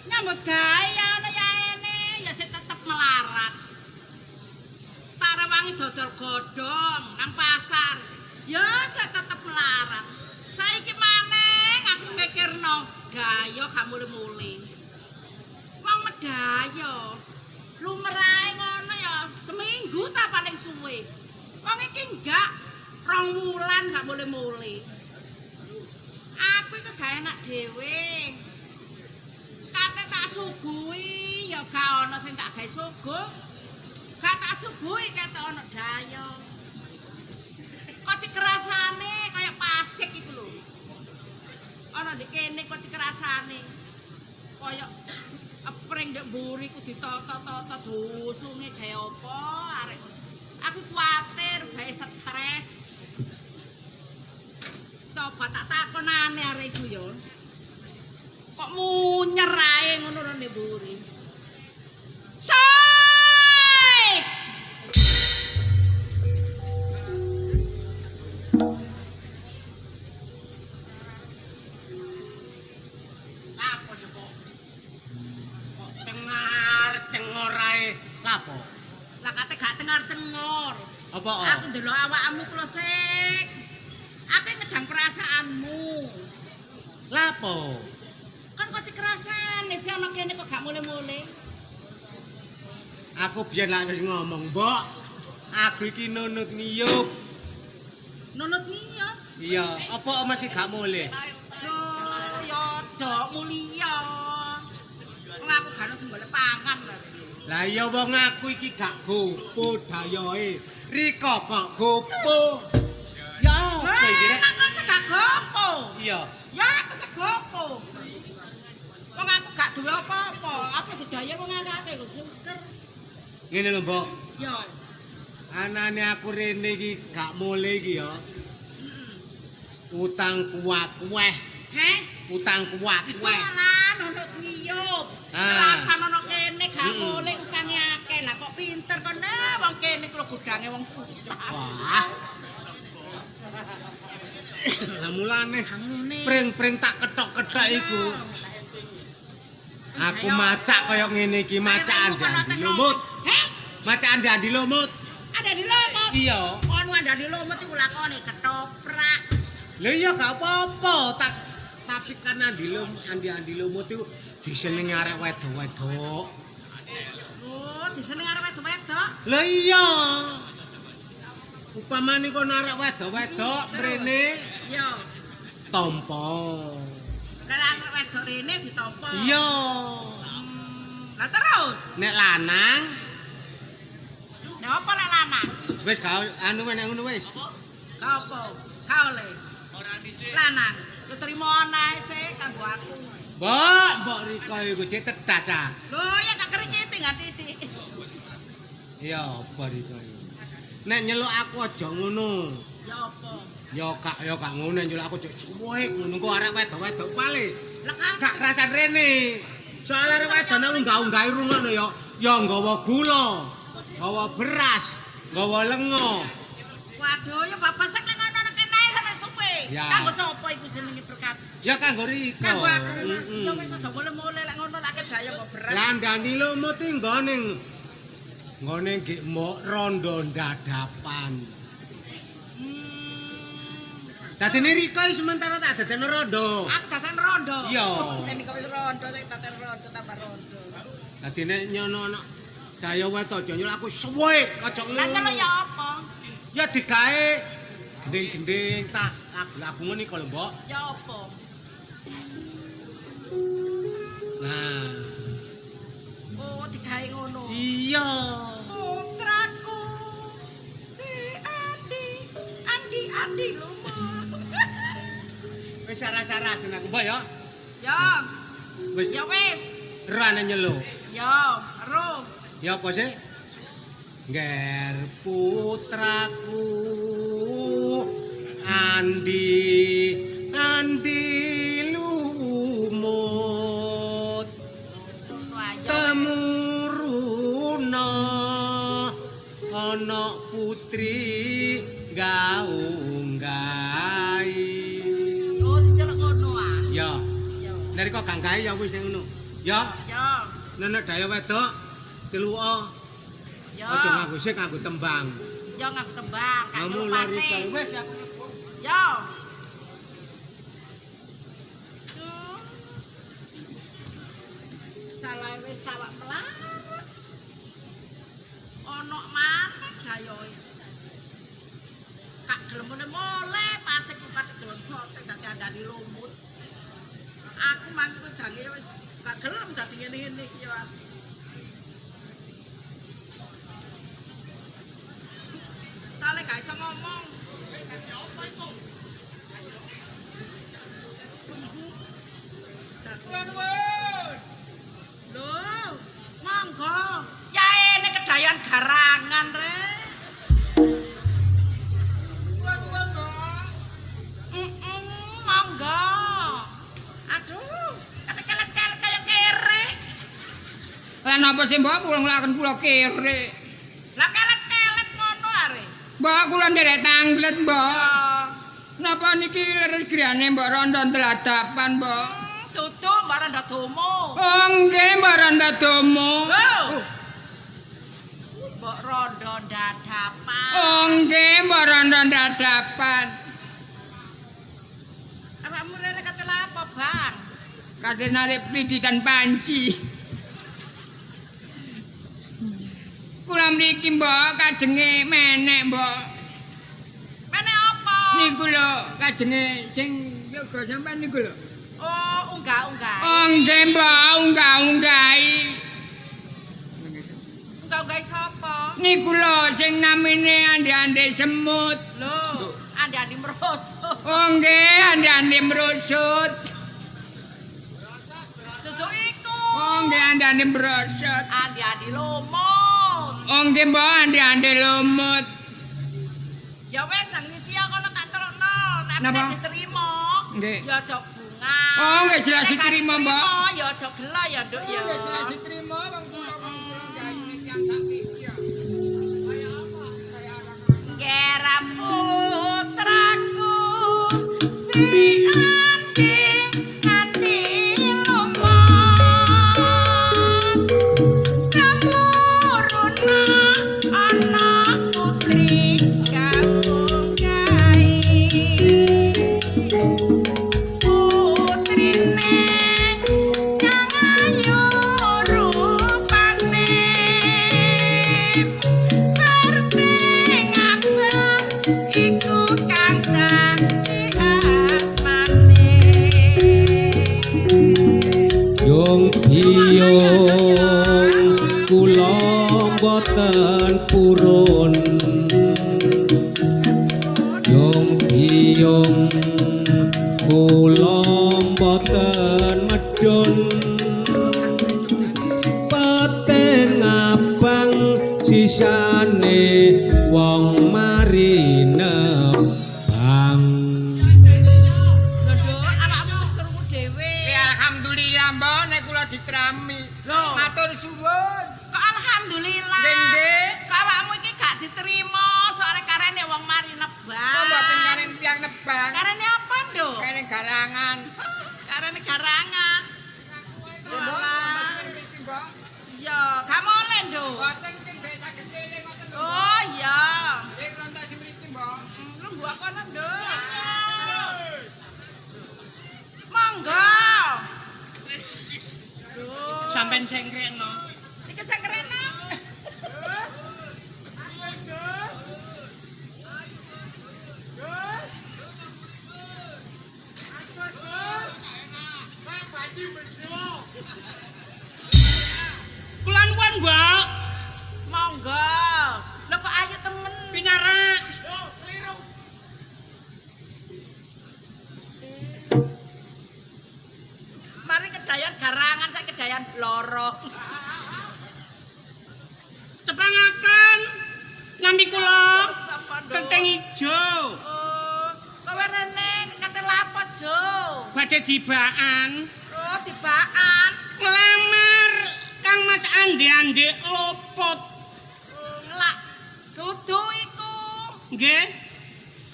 Nyambut gawe ya ana ya ene ya sik tetep melarat. Tak rewangi dodol godhong nang pasar. Ya sik tetep melarat. Saiki maneh aku mikirno gayo gak mule-mule. Wong medayo lumrahe ngono ya seminggu ta paling suwe. Wong iki enggak 2 wulan gak mule-mule. Aku iki gak enak dhewe. Kate tak suguhi ya gak ana sing tak gawe suguh. Gak tak suguhi ketok ana dayo. Kok dikerasane kaya pasik iku lho. Ana ndek kene kok dikerasane. Kaya epring ndek mburi ku ditata-tata dusunge gawe apa arek. Aku kuwatir bae stres. Coba tak takonane arek iku ya. Kok munyer ae ngono lho ndek mburi. Sik! Lapo sih kok? Kok cengar-cengor ae. Lapo? Lah kate gak cengar-cengor. Apa? Aku ndelok awakmu ku lho, Sik. Aku ngedang perasaanmu. Lapo? Kan kok dikerasane sih ana kene kok gak mule-mule. Aku biyen lak wis ngomong, Mbok. Aku iki nunut ngiyup. Nunut niyo. Iya, apa masih gak mulih? Loh, ya aja mulia. Wong aku gak ono sing golek pangan lho. Lah iya wong aku iki gak gopo dayoe. Rika kok gopo. Ya apa iki rek? Lah kok gak gopo. Iya. Ya aku segopo. Wong aku gak duwe apa-apa. Aku didayoe wong akeh kok syukur. Ngene lho, Mbok. Ya. Anane aku rene iki gak mulih iki ya. Utang kuwak-kuweh. Heh? Utang kuwak-kuweh. Alah, nunut ngiyup. Kerasan ana kene gak mulih utange akeh. Lah kok pinter kon wong kene ku gudange wong utang. Wah. Lah mulane pring-pring tak ketok-ketok iku. Aku macak kaya ngene iki, macak Andi Lumut. Heh? Macak Andi Lumut. Ada di lumut. Iya. Kon ada di lumut iku lakone ketoprak. Lha iya gak apa-apa, tak tapi kan Andi Lumut iku disenengi arek wedok-wedok. Oh, disenengi arek wedok-wedok? Lha iya. Upamane kon arek wedok-wedok mrene, iya. Tampa. Lah arek wedok rene ditampa. Iya. Lah terus nek lanang nek apa lek lanang? Wis gak anu nek ngono wis. Gak apa? Gak oleh. Ora dhisik. Lanang, yo trimo anae sik kanggo aku. Mbok, mbok Rika iku cek tedas ah. Lho ya tak kericiti gak titik. Iya, apa Rika iku. Nek nyeluk aku aja ngono. Ya apa? Ya gak ngono nyeluk aku cek suwek ngono kok arek wedok-wedok pale. Lah gak kerasan rene. Soale arek wedok nek unggah-unggahi rungono ya, ya nggawa gula, nggawa beras, nggawa lenga. Waduh, ya bapak sek lek ngono kene sampe suwe. Kanggo sapa iku jenenge berkat? Ya kanggo Rika. Kanggo aku. Ya wis aja mule-mule lek ngono lek kedaya kok beras. Lah ndani lumut iki nggone nggone nggih mbok rondo ndadapan. Dadine Rika sementara tak dadekno rondo. Aku daden rondo. Iya. Nek kok wis rondo sing daden rondo tambah rondo. Dadine nyono ana daya wedok aja nyeluk aku suwek aja ngono. Lah nyeluk ya apa? Ya digawe gending-gending tak lagu-lagu ngene iki lho, Mbok. Ya apa? Nah. Oh, digawe ngono. Iya. Putraku si Andi, Andi Andi lumut. Wis saras-sarasen aku, Mbok ya. Ya. Wis. Ya wis. Rane nyeluk. Ya, ero. Ya apa sih? Nger putraku Andi Andi lumut temuruna ana putri gaunggahi. Oh, diceluk ngono ah. Ya. Nek kok ganggahi ya wis ngono. Ya. Ya. Nek daya wedok teluka. Ya. Aja nganggo sik nganggo tembang. Ya nganggo tembang, kanggo pase. Wis aku. Ya. Salah wis awak melarat. Ono maneh dayoe. Kak gelemune mole pase ku kate gelem sotek dadi andani lumut. Aku mangke ku jange wis gak gelem dadi ngene-ngene iki ya. Sale gak iso ngomong. Lho, monggo. Ya ene kedayan garangan rek. Nuwun, Mbok. Monggo. Aduh, kate kelet-kelet kaya kere. Lah napa sih Mbok kula nglakon kula kere? Lah kelet-kelet ngono are. Mbok kula nderek tanglet, Mbok. Napa niki leres griyane Mbok Rondo Dladapan, Mbok? Dudu Mbok Rondo Domo. Oh nggih, Mbok Rondo Domo. Mbok Rondo Dadapan. Oh nggih, Mbok Rondo Dadapan. Awakmu rene kate lapo, Bang? Kate narik plidikan panci. Kula mriki, Mbok, kajenge menek, Mbok. Menek apa? Niku lho kajenge sing yoga sampean niku lho. Oh, unggah-unggah. Oh nggih, Mbok, unggah-unggahi. Unggah-unggahi sapa? Niku lho sing namine ande-ande semut. Lho, andi-andi merosot. Oh nggih, ande-ande merosot. Duduk iku. Oh nggih, ande-ande merosot. Andi-andi lumut. Oh nggih, Mbok, ande-ande lumut. Ya wis nang ngisi kono tak terokno, tapi Napa? nek diterima. Nggih. Ya aja bunga. Oh nggih jelas Nek gak diterima, Mbok. diterima, ya aja gelo ya, Nduk ya. Nggih jelas diterima wong kula wong kula gayune tiyang sakniki ya. Kaya apa? Kaya orang. Ngera putraku si Andi Andi lumut. Temuruna ana putri kaunggahi. Putrine kang ayu rupane. Perting abang iku kang dadi asmane. Yung biyung kula mboten purun. Yung biyung kula mboten medun. Peteng abang sisane wong mari nebang. Lho, Nduk, awakmu wis krungu dhewe. Ya alhamdulillah, Mbok, nek kula diterami. Lho. Matur suwun. Kok alhamdulillah. Nggih, nggih. Kok awakmu iki gak diterima soalnya karene wong mari nebang. Kok mboten karen tiyang nebang? Karene apa, Nduk? Karen garangan. Karene garangan. Nggih, Mbok, mboten mriki, Mbok. Iya, gak boleh, Nduk. Mboten sing bek saged kene ngoten lho. Mbok. Oh, iya. Nggih, kula entek sing mriki, Mbok. Lungguh kono, Nduk. Monggo. Sampeyan sengkrekno. Iki sing keren. Kula nuwun, Mbok. Monggo. Lho kok ayu temen. Pinarak. Mari kedayan garangan sak kedayan bloro. Tepangaken nami kula Sapa, Nduk? Kenteng ijo. Oh, kowe rene kate lapo, Jo? Badhe dibaan Oh, tibaan. nglamar Kang Mas Ande-ande lopot. Ngelak. Dudu iku. Nggih.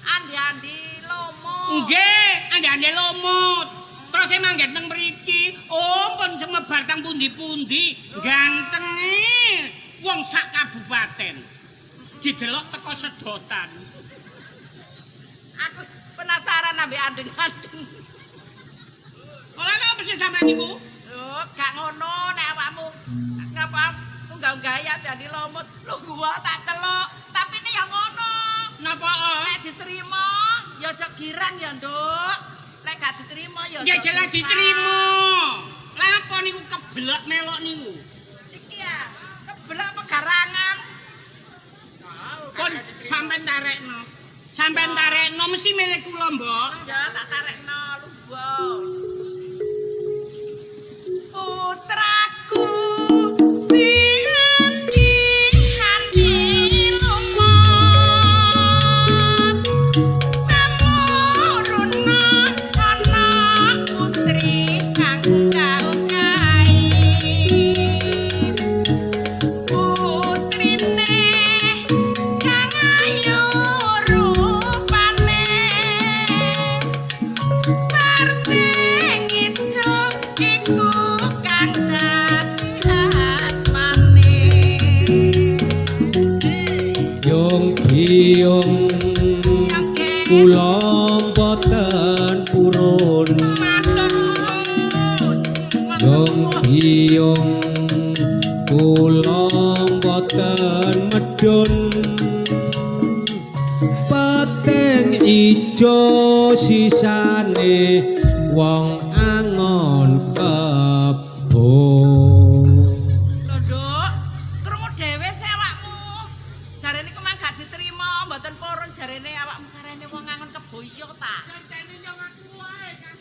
Andi-andi lomo. Nggih, ande-ande lomot. Terus manggen teng mriki. Oh, pun semebar teng pundi-pundi. Gantenge wong sak kabupaten. Didelok teko sedotan. Aku penasaran ambek andeng-andeng. Ora apa sih sampean niku? Lho, gak ngono nek awakmu ngapa unggah-unggah ya dadi lomot. Lho gua tak celuk, tapi ini ya ngono. Napa? Nek diterima ya aja girang ya, Nduk. Lek gak diterima ya Nggih aja jelas susah. diterima. Lah apa niku kebelak melok niku? Iki ya, kebelak apa garangan? Pun sampean tarekno. Sampean tarekno mesti milih kula, Mbok. Ya tak tarekno lungguh. Putraku si Andi Andi lumut. Temuruna ana putri kang kaunggahi. Putrine kang ayu rupane. Parting ijo iku kang dadi asmane. Yung biyung kula mboten purun. Matur nuwun. Yung biyung kula mboten medun. Peteng ijo ijo sisane wong angon kebo. Lho, Nduk, krungu dhewe sih awakmu. Jarene ku mang gak diterima, mboten purun jarene awakmu karene wong angon kebo iya ta?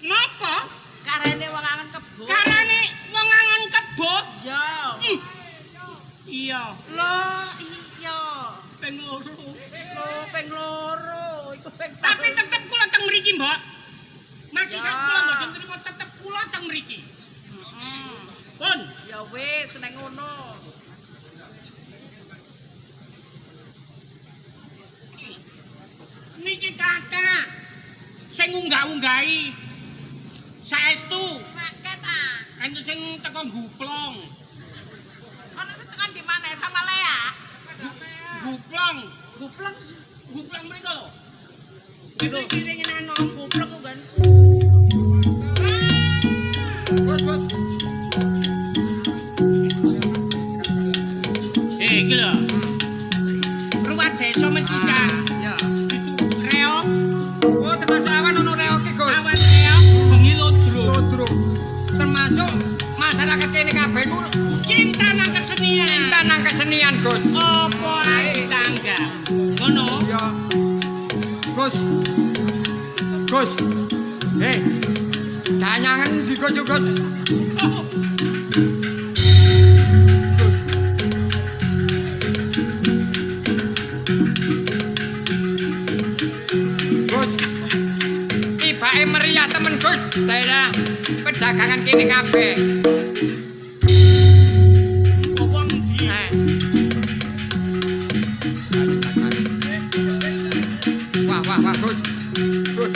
Napa? Karene wong angon kebo. Karane wong angon kebo? Iya. Iya. Lho, iya. Ping loro. Lho, ping loro. Iku ping Tapi tetep kula teng mriki, Mbok. Masih Ya. sak kula mboten trimo tetep kula teng mriki. Heeh. Pun. Ya wis, nek ngono. Niki kathah sing ngunggah-unggahi. Saestu Paket ta. enten sing teko guplong. Ana sing tekan di mana sama Lea? Guplong, Gupleng, guplong mriko lho. Iki ringenan gupleng ku kan. Gus, Gus. Eh, iki lho. Ruwat desa mesisan. Ya. Itu reok, Oh, termasuk awan ono reoke, Gus. awan reok, bengi lodro. Lodro. Termasuk masyarakat kene kabeh ku Cinta nang kesenian. cinta nang kesenian, Gus. Apa ae tangga. Ngono. Ya. Gus. Gus. Eh. Danyangan ndi Gus, yo, Gus? Oh, Gus. Gus. Tibake meriah temen, Gus. Daerah pedagangan kene kabeh. wong ndi? Eh. Wah, wah, wah, Gus. Gus.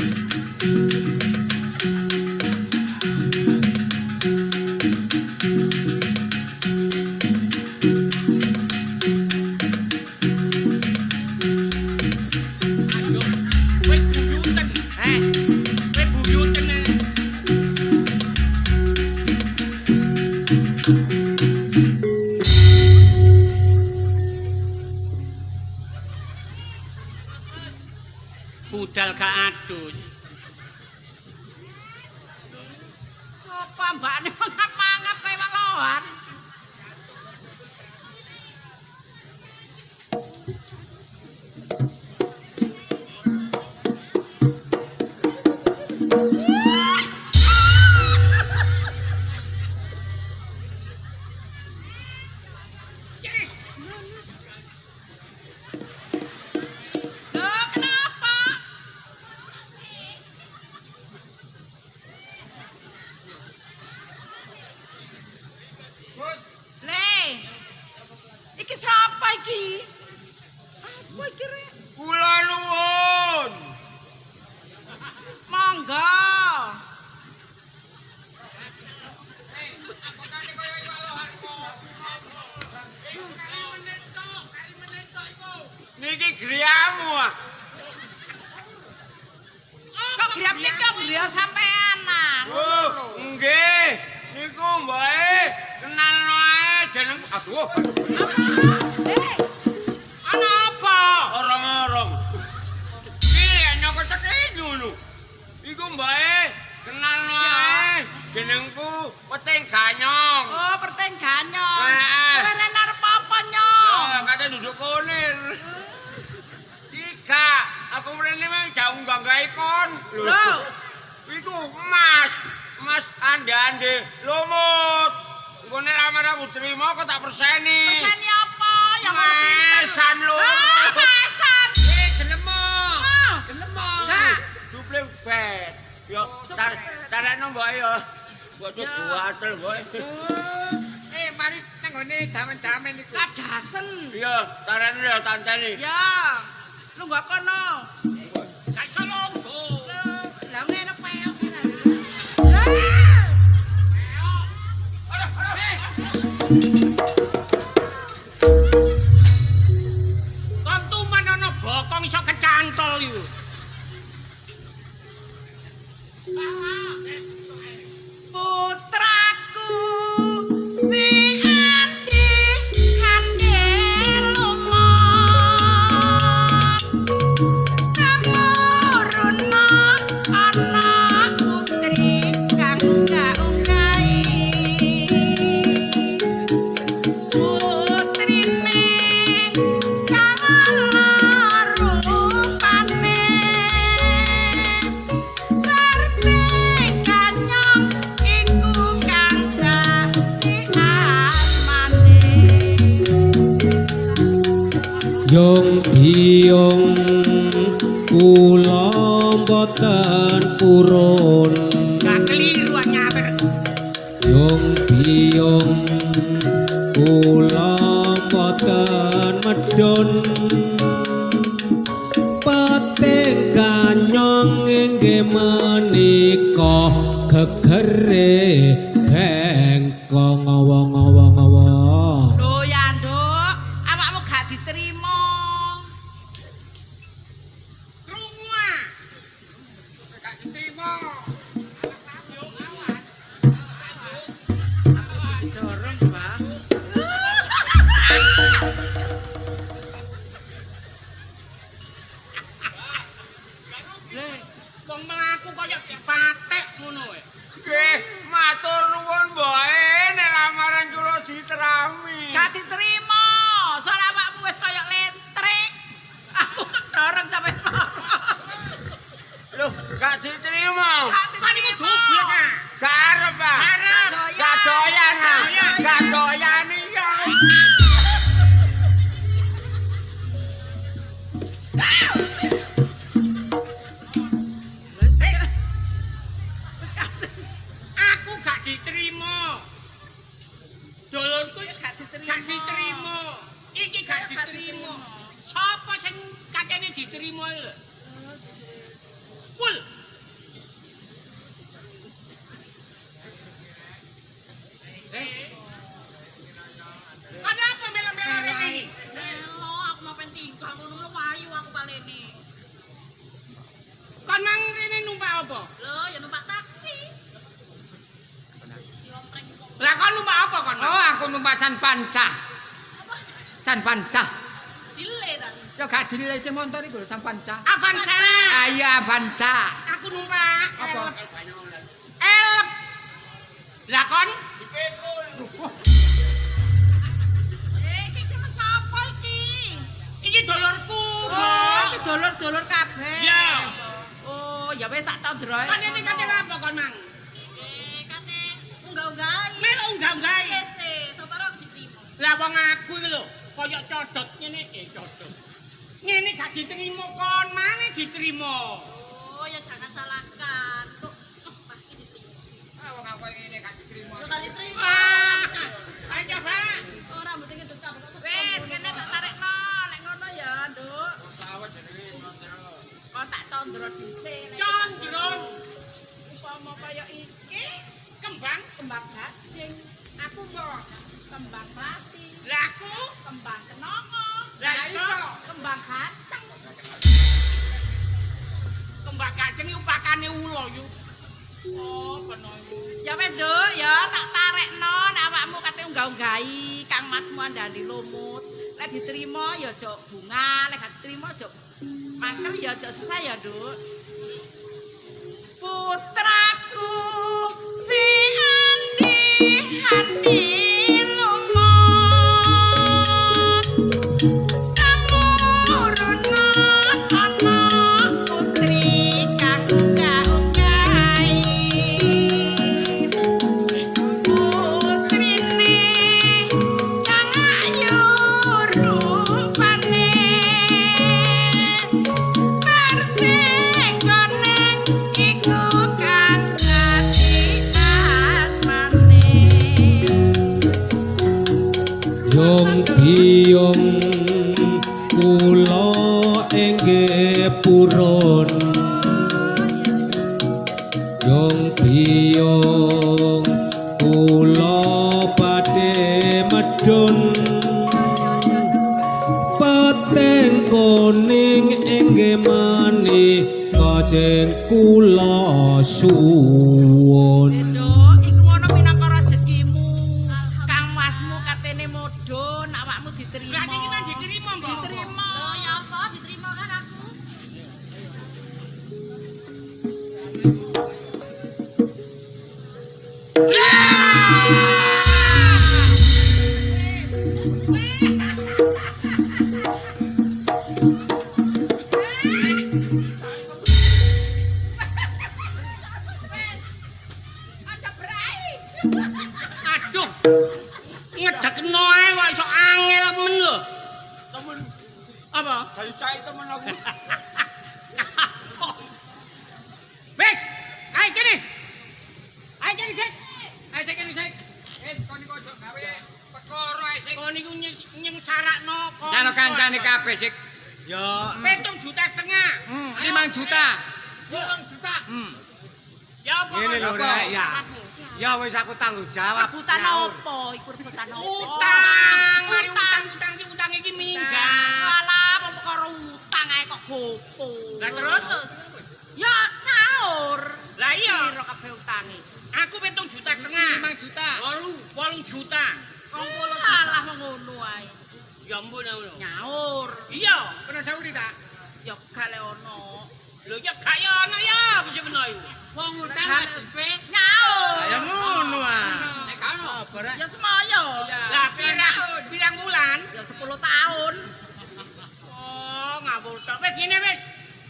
Aduh, kowe buyuten. Eh, Kowe buyuten. Budal gak adus. Sopo mbakne mangap-mangap kaya welohan. Lho, kenapa? Gus. Le. Iki sapa iki? Apa iki rek? Kula nuwun. Monggo. Niki griyamu ah. Kok griya nika griya sampean ah. Oh, nggih. Niku mboke kenalno ae jeneng aduh. Eh, Ana apa? Orong-orong. Iki lek nyokoteke ngono. Iku mboke kenalno ae jenengku Peting Ganyong. Oh, perten ganyong. Eh. Kowe rene arep apa nyong? Oh, kate duduk konir. Ika, aku mrene mung jauh ngganggae kon. Lho. Iku emas, emas ande-ande lumut. Engko nek lamar aku trimo kok tak perseni. Perseni apa? Yang ngono pinter. Mesan loro. Ah, mesan. Eh, gelem. Ah. Gelem. Gak. Duple bet. Yo, tarekno mbok yo. Mbok Ya. guatel mbok. Eh, mari nang gone damen-damen iku. Kadasen. Iya, tarekno ya tanteni. Ya. Lu nggak kono. Gak iso longgo. Lah ngene peok ngene. Lah. Kon tumen ana bokong iso kecantol iku. Putraku si Andi Andi lumut temurun Yung biyung kula mboten purun. Gak keliru nyawer. Yung biyung kula mboten medun. Peting ganyong inggih menika gegere bengkong ngawa-ngawa. Lho ya, Nduk, awakmu gak diterima. Krungu ah. Gak diterima. Dorong, Pak. Le, wong mlaku kaya dipatek ngono e. Nggih, matur nuwun mboke nek lamaran kula diterami. Gak diterima. Soal awakmu wis kaya lentrik. Aku kedorong sampe moro. Loh, gak diterima. Gak Kan iku diterima. dublek ah. Gak arep, Pak. Arep. Gak doyan. ah. Doyan. Gak doyan iya. Wis gak Aku gak diterima. Dulurku gak diterima. gak diterima. Iki gak Gak diterima. diterima. Sapa sing katene diterima iki lho? Pul. Eh, Ada apa melo-melo rene iki? Melo aku mau pengen tingkah ngono lho wayu aku palene. Kon nang rene numpak apa? Lho ya numpak taksi. Diompreng wong. Lah kon numpak apa kon? Oh, aku numpak San Panca. San Panca. Dile ta. Ya gak dinilai sing montor iku lho San Panca. Avanza. Ah iya Avanza. Aku numpak Apa? Elf. Lah kon Eh, iki jeneng sapa iki? iki dulurku, Oh, Mbok. iki dulur-dulur kabeh. Iya. Oh, ya wis tak tandroe. Kon ini kate apa kon mang? Eh kate unggah-unggahi. Melo unggah-unggahi. Kese, sapa aku diterima. Lah wong aku iki lho, kaya codot ngene codot. Ngene gak diterima kon, maneh diterima. Oh ya jangan salahkan. Kok oh, pasti diterima. Ah wong aku ngene gak diterima. Lho gak diterima. Ah, ayo Pak. Ora mboten ngedut kabeh kok. Wis, kene tak tarikno lek ngono ya, Nduk. Sawet jenenge Condro. Kok tak condro dhisik. Lek Condron Upama kaya iki kembang kembang gading, Aku mbok. kembang melati, lah aku kembang kenanga, lah iso kembang kacang. kembang kacang iki upakane ula yu. Oh, beno iku. Ya wis, Nduk, ya tak tarekno nek awakmu kate unggah-unggahi Kang Masmu andani lumut. Lek diterima ya aja bunga, lek gak diterima aja mangkel ya aja susah ya, Nduk. Putraku si Andi Andi lumut. Temuruna ana putri kang unggah-unggahi. Putrine kang ayu rupane Persik koneng iku kang dadi asmane. Yung biyung kula inggih purun. Yung biyung kula badhe medun. Peting kuning inggih menika sing kula suwun. Nduk, iku ngono minangka rezekimu. Kang Masmu katene mudhun, awakmu diterima. Berarti iki mah diterima, Mbok. Diterima. Lho ya apa diterima kan aku? Aja berai. Aduh. Ngedekno ae kok iso angel men lho. Temen. Saya temen aku. Wis, ayo kene. Ayo kene sik. Ayo sik kene sik. Wis kon iku ojo gawe perkara ae sik. Kon niku nyengsarakno kon. Jano kancane kabeh sik. Ya 7,5 juta. 5 juta. 5 juta. Ya apa ngene lho Apa? Rek ya. Ya wis aku tanggung jawab. Rebutan Nyaur. opo? Iku rebutan opo? Utang, mari Utang. utang, utang iki utang iki minggat. Walah, apa perkara utang ae kok gopo. Lah terus? Ya nyaur. Lah iya. Piro kabeh utange? Aku 7,5 juta. 5 juta. 8 juta. 20 juta. Alah ngono ae. Ya ampun aku. Nyaur. Iya. Pernah sauri ta? Ya gak le ono. Lho ya gak ya ono ya apa sih beno iku. Wong utang wajibe. Nyaur. Ya ngono ah. Nek gak ono. Apa Rek? Ya semoyo. Lah pirang pirang wulan? Ya 10 tahun. Oh, ngawur tok. Wis ngene wis.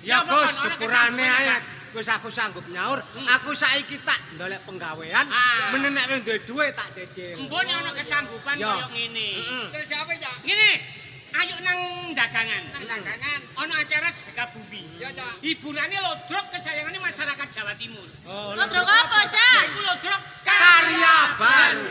Ya apa, Gus, Kon? Ono sepurane kesanggupan ae. gak? Wis aku sanggup nyaur. Aku saiki tak ndolek penggawean. Ah. Menen nek wis duwe dhuwit tak cicil. Mbok nek ono kesanggupan Ya. koyo ngene. Terus siapa ya? Ngene, ayo nang dagangan. Nang dagangan. Ono acara sedekah bumi. Ya, Cak. Hiburane lodrok kesayangannya masyarakat Jawa Timur. Oh, Lodrok apa, Cak? Iku lodrok karya baru.